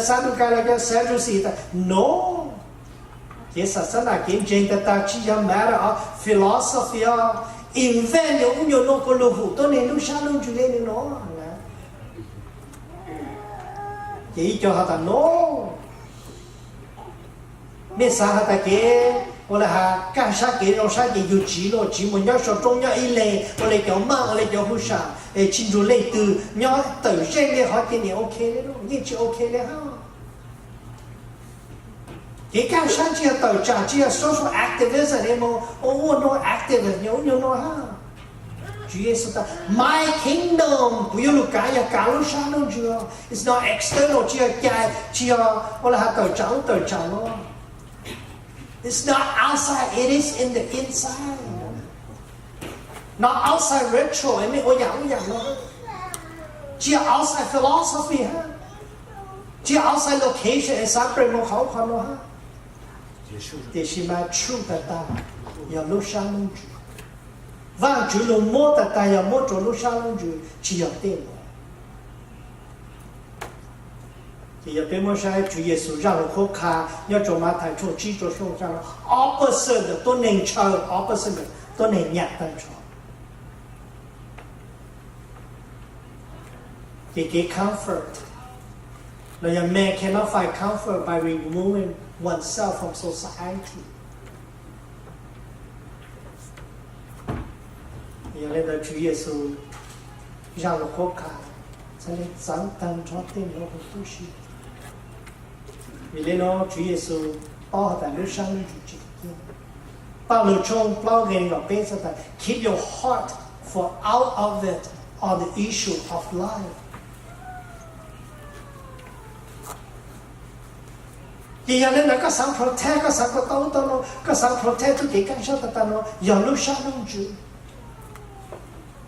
Sadukai los cov Sadducee tas, no, kev xaxanam kev ntseeg tag tag tsis yog matter of philosophy os, invent nyuag ub nyuag nuav kuas lug hum tuab neeg lub sab lub ntsws le nuav no na. Ces ib co has tas, no, mej xaav has tas kev ua le has kaaj sab kev zoo sab ces yug tsiv los tsiv mus nyob sau roob nyob ib leeg ua le cov monk, ua le cov hu sam, es tsis nrug leej twg, nyob tawm zeej le hov ces nim ok le, yeej tsis ok le hab. Kev kaaj sab tsis yog tawm tsam, tsis yog social activism le mus ua ua nuav activist nyuag ub nyuag nuav hab. Tswv Yexus tas, my kingdom, kuv yuav lug kaav yog kaav lub sab lub ntsws. It's not external, tsis yog cai, tsis yog ua le has tawm tsam ub tawm tsam no. It's not outside, it is in the inside. Not outside ritual, mej ua yaam ub yaam no. Tsis yog outside philosophy hab. Tsis yog outside location es xaav pres mus qhov ub qhov no hab. Tiam sis mas true tag tag yog lub sab lub ntsws. Vaajtswv lug muab tag tag yog muab rua lub sab lub ntsws, tsis yog tej nuav. Ces yog peb muab saib Tswv Yexus zaj lug qhuab qha nyob rua Mathais tshooj tsib rua tshooj xya no, opposite ntawm tuab neeg ntshaw, opposite ntawm tuab neeg nyam tag nrho. Ces kev comfort los yog man cannot find comfort by removing oneself from society. Yog le ntawd Tswv Yexus zaj lug qhuab qha txhaj le txawv tag nrho tej nuav huv tib si. Vim le nuav Tswv Yexus paub has tas lub sab lub ntsws tseem ceeb. Paj Lug tshooj plaub nqe neeg nkaum peb txhais tas, keep your heart, for out of it are the issue of life. Ces yog le ntawd koj xaav protect, koj xaav koj tau ub tau no, koj xaav protect txuj kev kaaj sab tag tag no yog lub sab lub ntsws.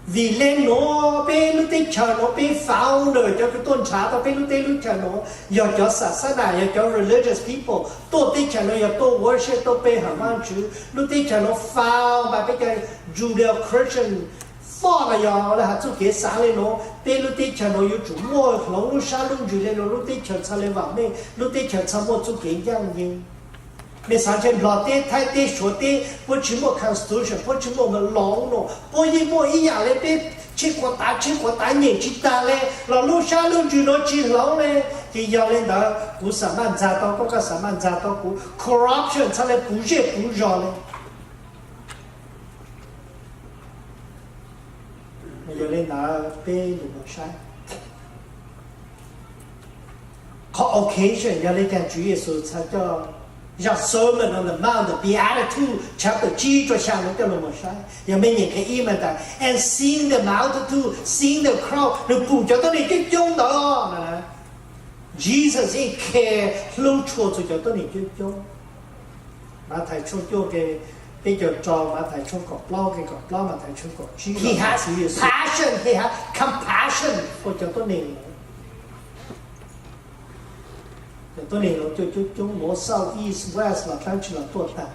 Vim le nuav peb lub teb chaws nuav peb founder, cov kws tuaj nrhav tau peb lub teb lub chaws nuav yog cov xaxanam, yog cov religious people. Tuaj teb chaws nuav yog tuaj worship, tuaj pe hawm Vaajtswv. Lub teb chaws nuav found by peb cov Judeo-Christian thought los yog le has txuj kev xaav le nuav. Peb lub teb chaws nuav yuav tsum muaj hloov lub sab lub ntsws le nuav, lub teb chaws txhaj le vam meej, lub teb chaws txhaj muaj txuj kev ncaaj nceeg. Mej xaav ntshe Nplog teb, Thaib teb, Suav teb, puab tsis muaj constitution, puab tsis muaj law no, puab yeej muaj ib yaam le peb Tsheej quav tav, tsheej quav tav, nyeem tsis tag li, los lub sab lub ntsws no tsis hloov li. Ces yog li ntawd kuv xam maj ntxag tau koj, koj xam maj ntxag tau kuv, corruption txhaj li puv zej puv zos li. Yog li ntawd peb mus saib qhov occasion yog li cas Tswv Yexus txhaj coj zaj Sermon on the Mount, the Beatitude chapter tsib rau xya no coj los mus saib. Yog mej nyeem qhov ib mas tas, and seeing the multitude, seeing the crowd, nws pum cov tuab neeg coob coob ntawd, Jesus yeej care, hlub tshua txhua cov tuab neeg coob coob. Mathais tshooj cuaj nqe peb caug rau, Mathais tshooj kaum plaub nqe kaum plaub, Mathais tshooj kaum tsib, he has passion, he has compassion for cov tuab neeg. Cov tuab neeg los coob coob coob, nuav south east west los dlaab tsi los tuaj taag.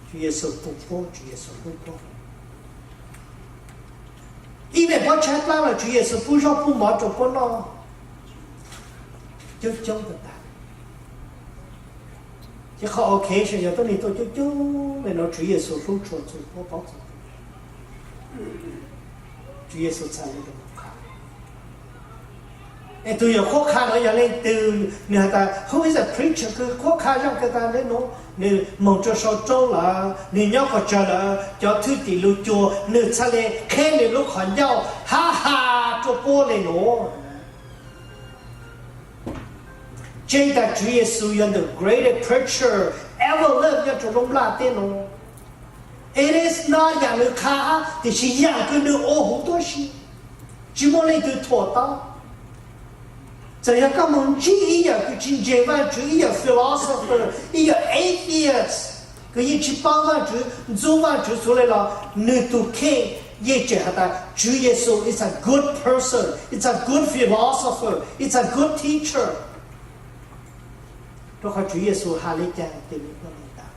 Tswv Yexus pum puab, Tswv Yexus hlub puab. Ib me puab tshaib plab los Tswv Yexus pub zaub pub mov rau puab noj. Coob coob tag tag. Ces qhov occasion yog tuab neeg tuaj coob coob le nuav Tswv Yexus hlub tshua txhua puab paub txhua. Tswv Yexus txhad le qhuab qha. Es tug yawg qhuab qha nuav yog leej twg? Nwg has tas, who is a preacher? Kws qhuab qha zaaj kawg tag le nuav, nwg moog rua sau roob lawm, nwg nyob quas tsawg lawm, cov thwj tim lug cuag nwg txhaj le qheb nwg lub qhov ncauj hab has rua puab le nuav. Tseeb tas Tswv Yexus yog the greatest preacher ever lived nyob rua lub nplaj teb nuav. It is not yaam nwg qha hab, tiam sis yaam kws nwg ua huv tuab si, tsis muaj leej twg thuam tau. Txawm yog koj moog ntsib ib yawm kws tsis ntseeg Vaajtswv, ib yawm philosopher, ib yawm atheist, kws yeej tsis paub Vaajtswv, ntxub Vaajtswv xwb le los, nwg tug kheej yeej tseem has tas Tswv Yexus is a good person, is a good philosopher, is a good teacher. Rua qhov Tswv Yexus has le caag ces nwg ua le ntawd.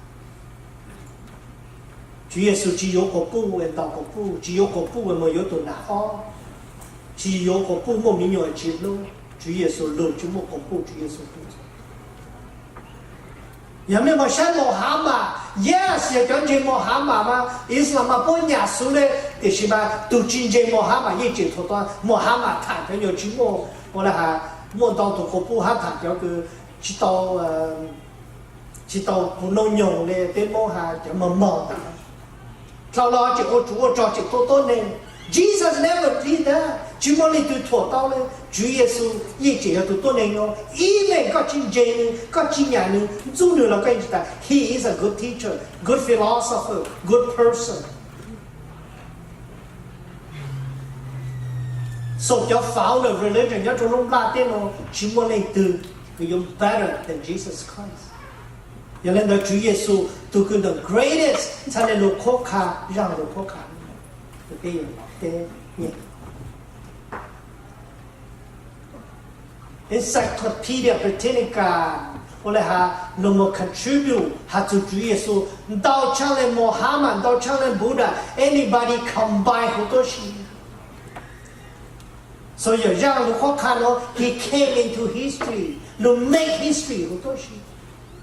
Tswv Yexus tsis yuav quas puj es ntaus quas puj, tsis yuav quas puj es moog yuav tug nam ob, tsis yuav quas puj muaj miv nyuas tsis hlub. Tswv Yexus lug tsis muaj quas puj, Tswv Yexus hlub. Yog mej moog saib Muhammad, yes, yog cov ntseeg Muhammad mas Islam mas puab nyam xwb le, tiam sis mas tug tsis ntseeg Muhammad yeej tseem thuam tau Muhammad tham cov nyuas tsis muaj, ua le has muaj ntau tug quas puj hab tham cov kws tsis tau tsis tau puv noob nyoog le peb Moob has cov mog mog ntawd. Dlhau los tseem ua tsov ua rog tseem tua tuab neeg. Jesus never did that. Tsis muaj leej twg thuam tau le. Tswv Yexus yeej tseem yog tug tuab neeg nuav. Even koj tsis ntseeg nwg, koj tsis nyam nwg, ntxub nwg los koj yeej tsis tas, he is a good teacher, good philosopher, good person. So cov founder religion nyob rua lub nplaj teb nuav tsis muaj leej twg kws yuav better than Jesus Christ. Yog le ntawd Tswv Yexus tug kws the greatest txhad le lug qhuab qha zaaj lug qhuab qha. Peb yuav peb nyeem Encyclopedia Britannica, ua le has lug moog contribute has txug Tswv Yexus ntau tshaj le Muhammad, ntau tshaj le Buddha, anybody combine huv tuab si. So yog zaaj lug qhuab qha nuav, he came into history, lug make history huv tuab si.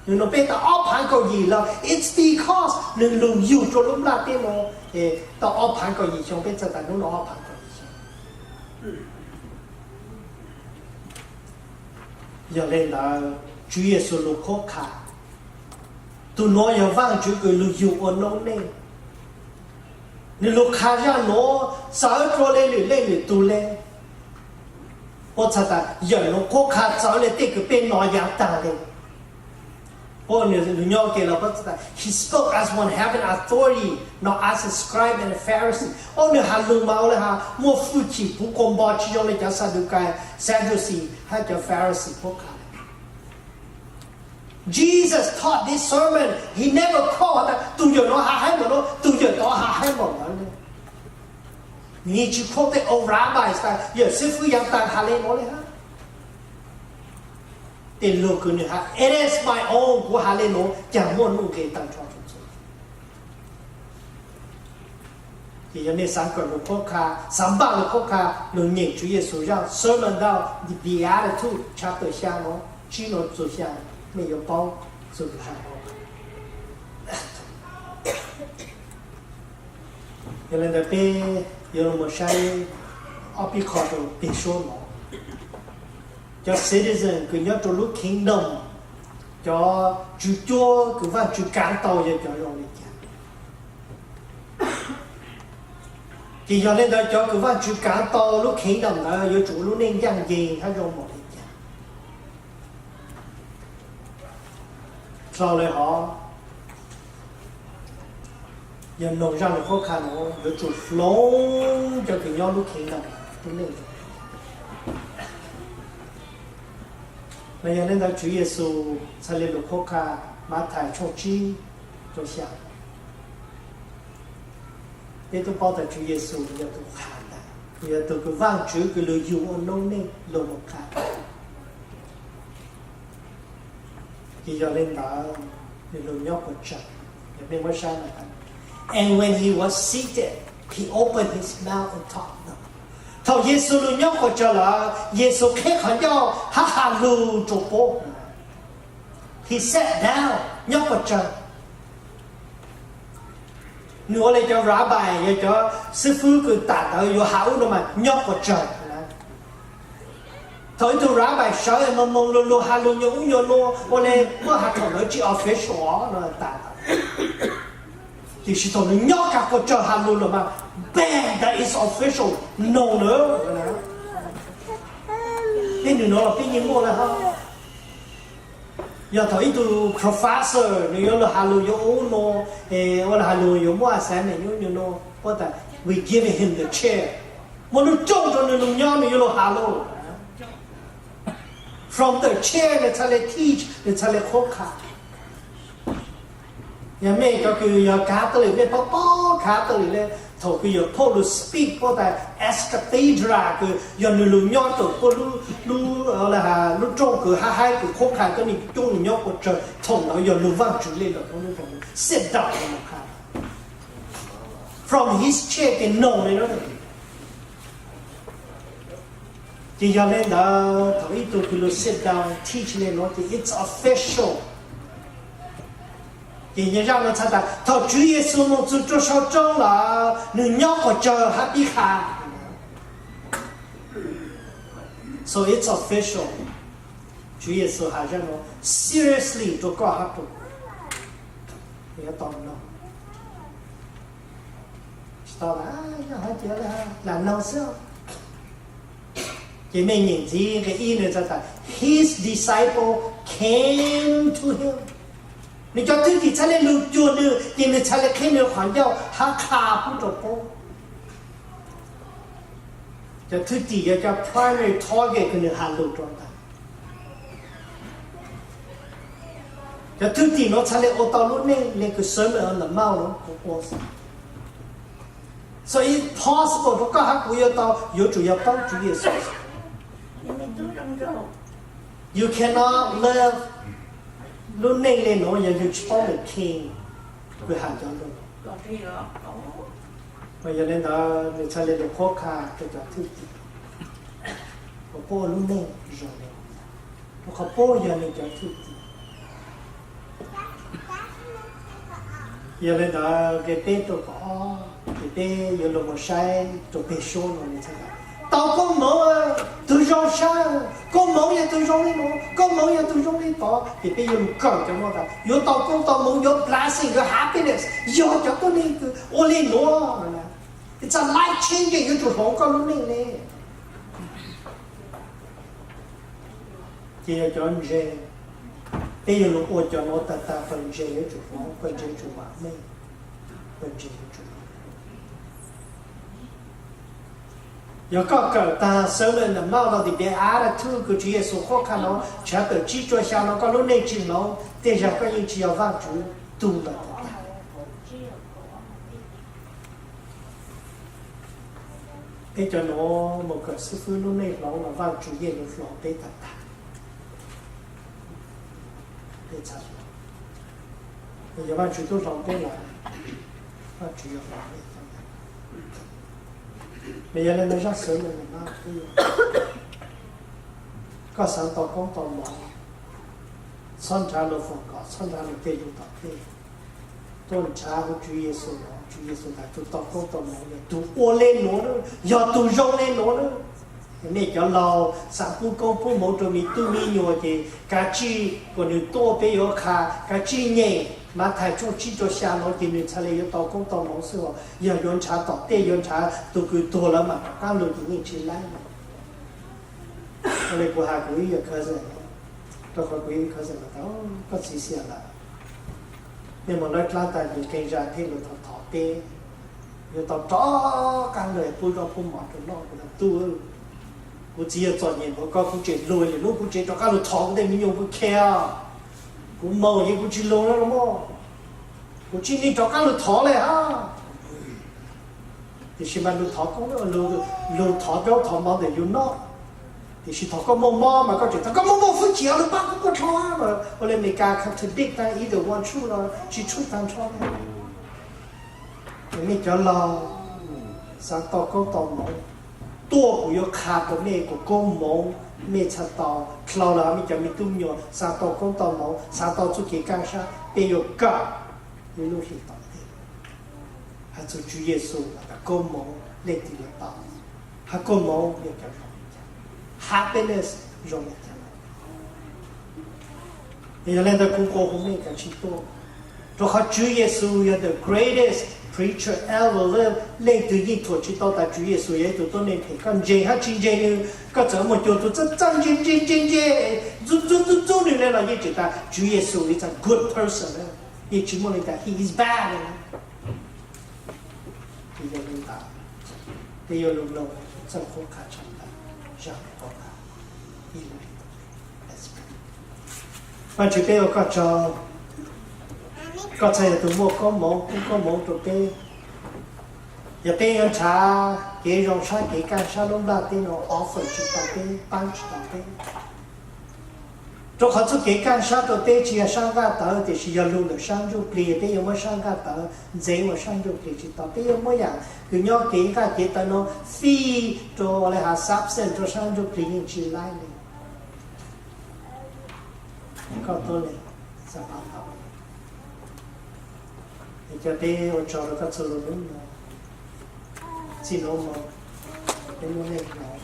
Nwg nuav peb tau ob phaav kaum yim lawm, it's because nwg lug yug rua lub nplaj teb nuav, tau ob phaav kaum yim xyoo, peb txhad tas nub nuav ob phaav kaum yim xyoo. Yog le ntawd Tswv Yexus lug qhuab qha, tug nuav yog Vaajtswv kws lug yug ua noob neej. Nwg lug qha zaaj nuav txawv rua le lwm leej lwm tug le. Puab txhad tas yawm nuav qhuab qha txawv le tej kws peb nov yaav taag le. Puab nwg nyob ke los puab txhad tas he spoke as one having authority, not as a scribe and a Pharisee. Ob nwg has lug mas ua le has muaj fwj chim puv kua npo tsis zoo le cov Sadukais, Sadducees hab cov Pharisee puab qha. Jesus taught this sermon, he never called tas tug yawm nuav has haib npaum nuav, tug yawm tod has haib npaum nuav le. Nwg yeej tsis quote tej old rabbis tas yawm xib fwb yaav taag has le nuav le hab. Tej lug kws nwg has, it is my own, kuv has le nuav, caag muaj nuj nqes taag nrho rua txhua. Ces yog nej xaav kawm lug qhuab qha, xaav npaj lug qhuab qha, lug nyeem Tswv Yexus zaaj Sermon on the Beatitude chapter xya nuav, tsib nuav txug xya, nej yuav paub txug lug has nuav. Yog li ntawd peb yuav los mus saib ob peb qho rau pem suab no. Cov citizen kws nyob rau lub kingdom, cov tswv cuab kws Vaajtswv kaav tau yog cov zoo li cas? Ces yog li ntawd cov kws Vaajtswv kaav tau lub kingdom ntawd yuav tsum ua lub neej ncaaj nceeg hab zoo npaum li cas? Dlhau le hov, yog noog zaj lug qhuab qha nuav yuav tsum hloov cov kws nyob lub kingdom lub neej. Mas yog li ntawd Tswv Yexus txhaj le lug qhuab qha Mathais tshooj tsib rau xya. Peb tub paub tas Tswv Yexus yog tug qha ntawd, yog tug kws Vaajtswv kws lug yug ua noob neej lug moog qha. Ces yog li ntawd, nws lug nyob quas tsawg? Yog peb muab saib no, and when he was seated, he opened his mouth and taught them. Thaum Yexus lug nyob quas tsawg lawm, Yexus qheb qhov ncauj hab has lug rua puab. He sat down, nyob quas tsawg. Nws ua le cov rabbi, yog cov xib fwb kws tam ntawd yuav has ub no mas nyob quas tsawg. Thaum ib tug rabbi sawv moog moog lug lug has lug nyuag ub nyuag nuav ua le, muab has thaum ntawd tsi official no tas. Tiam sis thaum nws nyob kag quas tsawg has lug lawm mas, bam, that is official, no na. Peb nwg nuav los peb yeej muaj le hab. Yog thaum ib tug professor nws yuav lug has lug yuav ub nuav, ua le has lug yuav muaj assignment ub nyuag nuav, puab tas we giving him the chair, muaj lub rooj rua nws lug nyob nws yuav lug has lug. From the chair nws txhaj le teach, nws txhaj le qhuab qha. Yog mej cov kws yog Catholic mej paub paub Catholic le, thaum kws yog Pope lug speak puab tas ex cathedra kws yog nws lug nyob thaum puab lub, lub rooj kws hab haib kws qhuab qha cov neeg coob nws nyob quas tsawg, thaum ntawd yog lug Vaajtswv le lawm, lub rooj sit down qha. From his chair ces noog le no. Ces yog le ntawd thaum ib tug kws lug sit down teach le nuav ces it's official. Ces zaj nuav txhais tas thaum Tswv Yexus moog txug rua sau roob lawm nwg nyob quas tsawg hab pib qha. So it's official. Tswv Yexus has zaj nuav seriously rua koj hab rua kuv. Tsis tau, yog hais tias lam noog xwb. Ces mej nyeem ntxiv nqe ib nws txhais tas his disciple came to him. Nws cov thwj tim txhaj le lug cuag nws ces nws txhaj le qheb nws qhov ncauj hab qha pub rua puab. Cov thwj tim yog cov primary target kws nws has lug rua ntag. Cov thwj tim nuav txhaj le ua tau lub neej le kws Sermon on the Mount nuav kuv ua xwb. So it's possible rua koj hab kuv yuav tau, yuav tsum yog paub Tswv Yexus. You cannot live lub neej le nuav yog yug tsis paub lwm King kws has cov lug. Mas yog le ntawd nws txhaj le lug qhuab qha rua cov thwj tim kom puab ua lub neej zoo le, rua qhov puab yog nws cov thwj tim. Yog le ntawd nqe peb rua kaum ob, ces peb yuav lug mus saib rua peg suab no, tau koob moov, tug zoo sab, koob moov yog tug zoo le nuav, koob moov yog tug zoo le tod, ces peb yuav lug kawm cov nuav tas yuav tau koob tau moov, yuav blessing, yuav happiness yog cov tuab neeg kws ua le nuav. It's a life changing, yuav tsum hloov koj lub neej le. Ces yog cov ntseeg, peb yuav lug ua cov nuav tag tag, pawg ntseeg yuav tsum hloov, pawg ntseeg yuav tsum vam meej, pawg ntseeg yuav tsum. Yog koj kawm tag Sermon on the Mount no tim peb attitude kws Tswv Yexus qhuab qha no, tshav tawm tsib rua xya no koj lub neej tsis hloov, tej zag koj yeej tsis yog Vaajtswv tug lawm tag tag. Peb cov nuav mus kawm xib fwb lub neej hloov los Vaajtswv yeej yuav hloov peb tag tag. Peb txhaj hloov, yog Vaajtswv tub hloov peb lawm, Vaajtswv yuav hloov peb tag tag. Mas yog le ntawd zaj xwv le nuav, koj xav tau koob tau moov, txhob nrhav luag foom kom, txhob nrhav luag tej lug tom tej, tuaj nrhav huv Tswv Yexus nuav. Tswv Yexus tas tus tau koob tau hmoov yog tus ua le nuav na, yog tus zoo le nuav na. Nej cov laus xav pub koob pub hmoov rau me tub me nyuam ces kav tsij kom nws tuaj peb yuav qha, kav tsij nyeem Mathais tshooj tsib rau xya no ces nws txhad le yuav tau koob tau hmoov xwb os. Yog yuav nrhav tom tej yuav nrhav tus kws tuag lawm mam rov qab los ces yeej tsis laib. Ua li kuv has kuv ib yam cousin, rau qhov kuv ib cousin tas koj txiv xiam lawm, nej mus lawb dlaab tas ces qee zag thiaj li thov thov peb, yuav tau rov qab los pub zaub pub mov rau noj. Kuv tas tub, kuv txiv yog txom nyem npaum koj kuv tseem lug li lub kuv tsev rov qab lug thov kuv tej me nyuam kuv khe, kuv maum yeej kuv tsis lug lawm mog, kuv tsis nig rov qab lug thov li hab. Tiam sis mas lug thov koob, lug thov zaub thov mov ntawm yus noj. Tiam sis thaum koj muaj mob mas koj tseem tas koj muaj mob fwj chim lug pab kuv kuaj dlho, ua li Amelikas contradict tas either one true los tsis true tag nrho. Nej cov laus xav tau koob tau hmoov, tuaj kuv yuav qha rau nej kom koob hmoov, nej txhad tau dlhau los mej cov me tub me nyuam xav tau koob tau hmoov, xav tau txuj kev kaaj sab, peb yuav kawm ib lub hlis tom ntej. Has txug Tswv Yexus has tas koob hmoov leej twg yuav tau, hab koob hmoov yog cov zoo li cas, happiness zoo li cas. Yog le ntawd kuv nqua hu mej kav tsij tuaj, rau qhov Tswv Yexus yog the greatest preacher ever. Leej twg yeej thuam tsis tau tas Tswv Yexus yog ib tug tuab neeg phem. Koj ntseeg hab tsis ntseeg nws, koj txawm muaj cuag tug txawj txawj ntse ntse ntse ntse, ntxub ntxub ntxub ntxub nws le los yeej tseem tas Tswv Yexus is a good person, yeej tsis muaj leej tas he is bad. Yog li ntawd, peb yuav lug lug txawj qhuab qha tshaj plaws zaj qhuab qha ib lub hlis. Vaajtswv, peb ua koj tsaug, koj txhad yog tug muaj koob hmoov, pub koob hmoov rau peb. Yog peb yuav nrhav kev zoo sab kev kaaj sab lub nplaj teb no, offer tsis tau peb, paab tsis tau peb. Rau qhov txuj kev kaaj sab rau peb tsis yog sab nqaj tawv, tiam sis yog lug ntawm sab ntsuj plig. Peb yuav muab sab nqaj tawv ntxeev ua sab ntsuj plig tsis tau. Peb yuav muab yaam kws nyob kev nqaj kev tawv no fij rau le has substance rau sab ntsuj plig yeej tsis laib li. Koj tuab le, xav paab tau. Es cov peb ua tsaug rau koj txhua lus nub no. Txij nuav mus, peb muab nej hlawv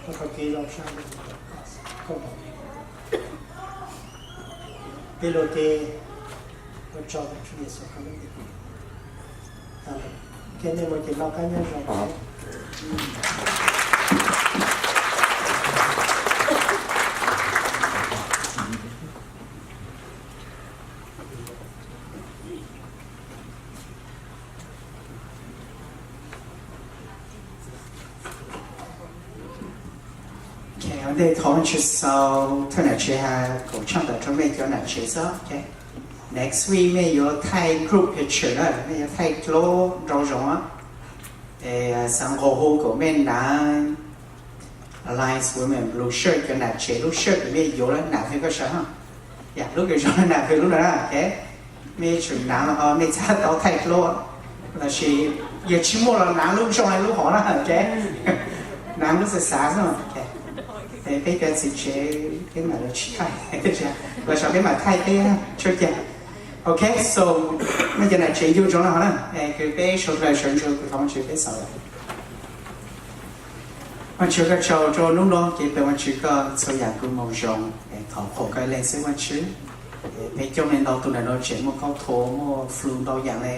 rau qhov kev zoo sab koj, peb luag kev ua tsaug rau Tswv Yexus qhov lub npe. Amen. Koj nej mus ces noj qab nyob zoo. Ok, ua ntej thov Vajtswv xaus thawj nam tsev has kuv tshaaj tawm rau mej cov nam tsev xwb. Ok, next week mej yuav thaij group picture na, mej yuav thaij dlub nrau zoov. Es xaav nqua hu kuas mej nav Alliance Women blue shirt, cov nam tsev lub shirt kws mej yuav lawm, nam hwv koj saib, yam lub kws zoo na, nam hwv lub na. Ok, mej tseem nav los ho mej txhaj tau thaij dlub, lossis yog tsis muaj los nav lub zoo le lub hov na. Ok, nav lub xav xav xwb. Ok, peb cov txiv tsev peb mam li tsis thaij, los saib peb mam thaij peb tsuj cag. Ok, so mej cov nam tsev ncu ntsoov no ho na, kws peb sawv dlawg sawv ntsug kuv thov Vajtswv peb xaus. Vajtswv koj tsaug rau nub no kev pab, Vajtswv koj txhua yaam kws moog zoo, thov qhuas koj leej xwb Vajtswv. Peb coob leej ntau tug ntawm no tseem muaj khaub thuas muaj flu ntau yaam le,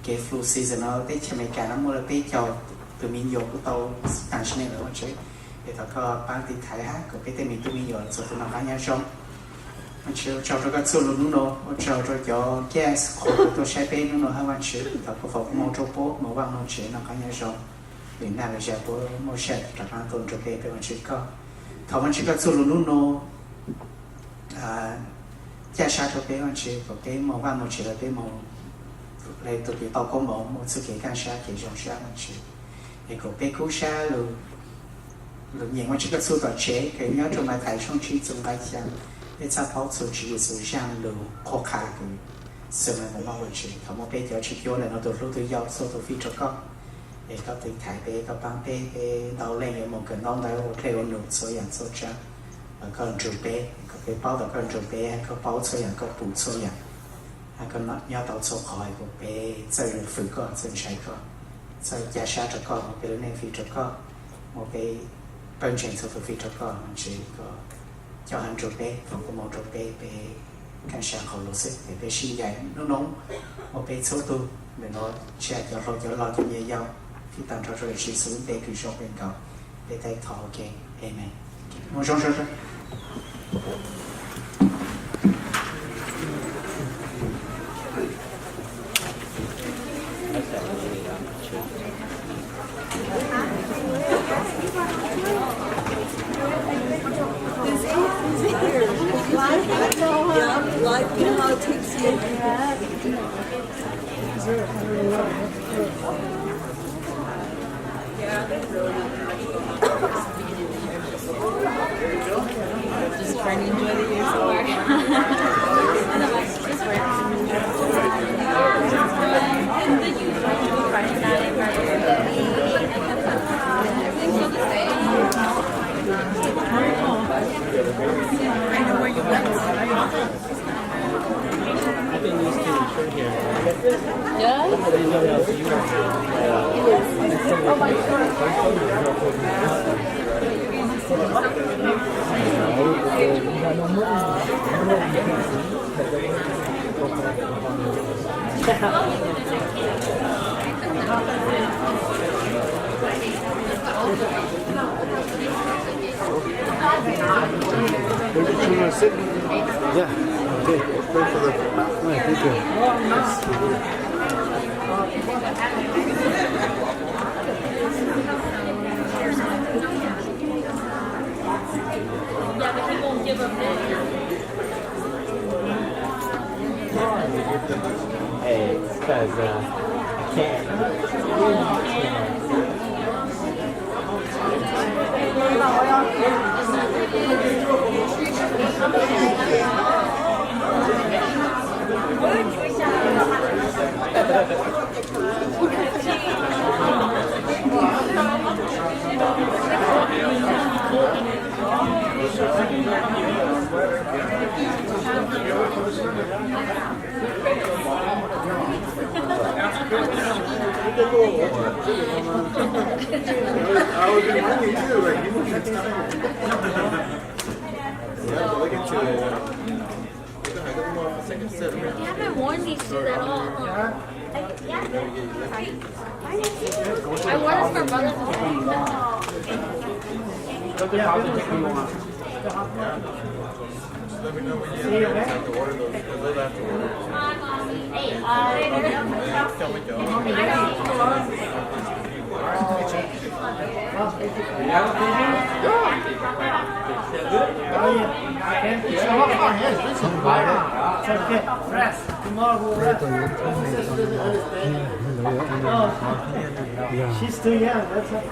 kev flu season no teb chaws Amelikas no muaj le peb caug tug me nyuam kuj tau taag sim neej lawm Vajtswv. Es thov koj paab tiv thaiv hab kom peb tej me tub me nyuam txhua tus noj qab nyob zoo. Vajtswv ua tsaug rau koj txhua lus nub no, ua tsaug rau cov guest qhuas kws tuaj saib peb nub no hab Vajtswv, thov koj foom koob moov rau puab moog vaaj moog tsev noj qab nyob zoo. Vim naj vim zag puab muaj sij hawm rov qaab tuaj nrug peb, peb Vajtswv koj, thov Vajtswv koj txhua lus nub no caj sab rau peb Vajtswv, kom peb moog vaaj moog tsev lawm peb moog le tug kws tau koob moov muaj txuj kev kaaj sab kev zoo sab Vajtswv. Es kom peb kub sab lug nyeem Vajtswv koj txhua tom tsev kws nyob rua Mathais tshooj tsib txug nqai xyaa, peb txhaj paub txug Tswv Yexus zaaj lug qhuab qha kws xwm le ntawm no Vajtswv. Thov muab peb cov tswv cuab ntawm no tug hlub tug yau txhua tug fij rua koj, es koj tiv thaiv peb, koj paab peb, peb ntau leej yuav moog kawm ntaub ntawv ua dlej ua num txhua yaam txhua tsaab, los koj nrug peb, kom peb paub tas koj nrug peb, koj paub txhua yaam, koj pum txhua yaam. Koj nyob tau txhua qhov, kom peb txawj fwm koj, txawj ntshai koj, txawj ca sab rau koj, muab peb lub neej fij rau koj, muab peb pawg ntseeg txhua tus fij rau koj, Vajtswv koj coj hab nrug peb, foom koob moov rau peb, peb keej sab qhov lug xwb es peb sib ncaim nub nub, muab peb txhua tug ntawm nuav tsis hais cov hluas cov laug cov me nyuam yaus, fij tag nrho rua Yexus Khetos lub npe kws zoo kawg nkaus, peb thov ua ke, Amen. Mus zoo zoo zoo. Life, you know how it takes you. Just trying to enjoy the view so far. Otherwise, just work. The usual Friday night, Friday night. Everything's still the same. I know where you went. I've been used to it here. Yeah? I didn't know that was you. Yeah, okay. Thank you. Hey, it's 'cause, uh, I can't. I was reminding you, like, you know, yeah, look at you. You haven't worn these shoes at all, huh? I wore this for Mother's Day. Just let me know when you have time to order those, because those last a while. Tell me, Joe. She's too young, that's all.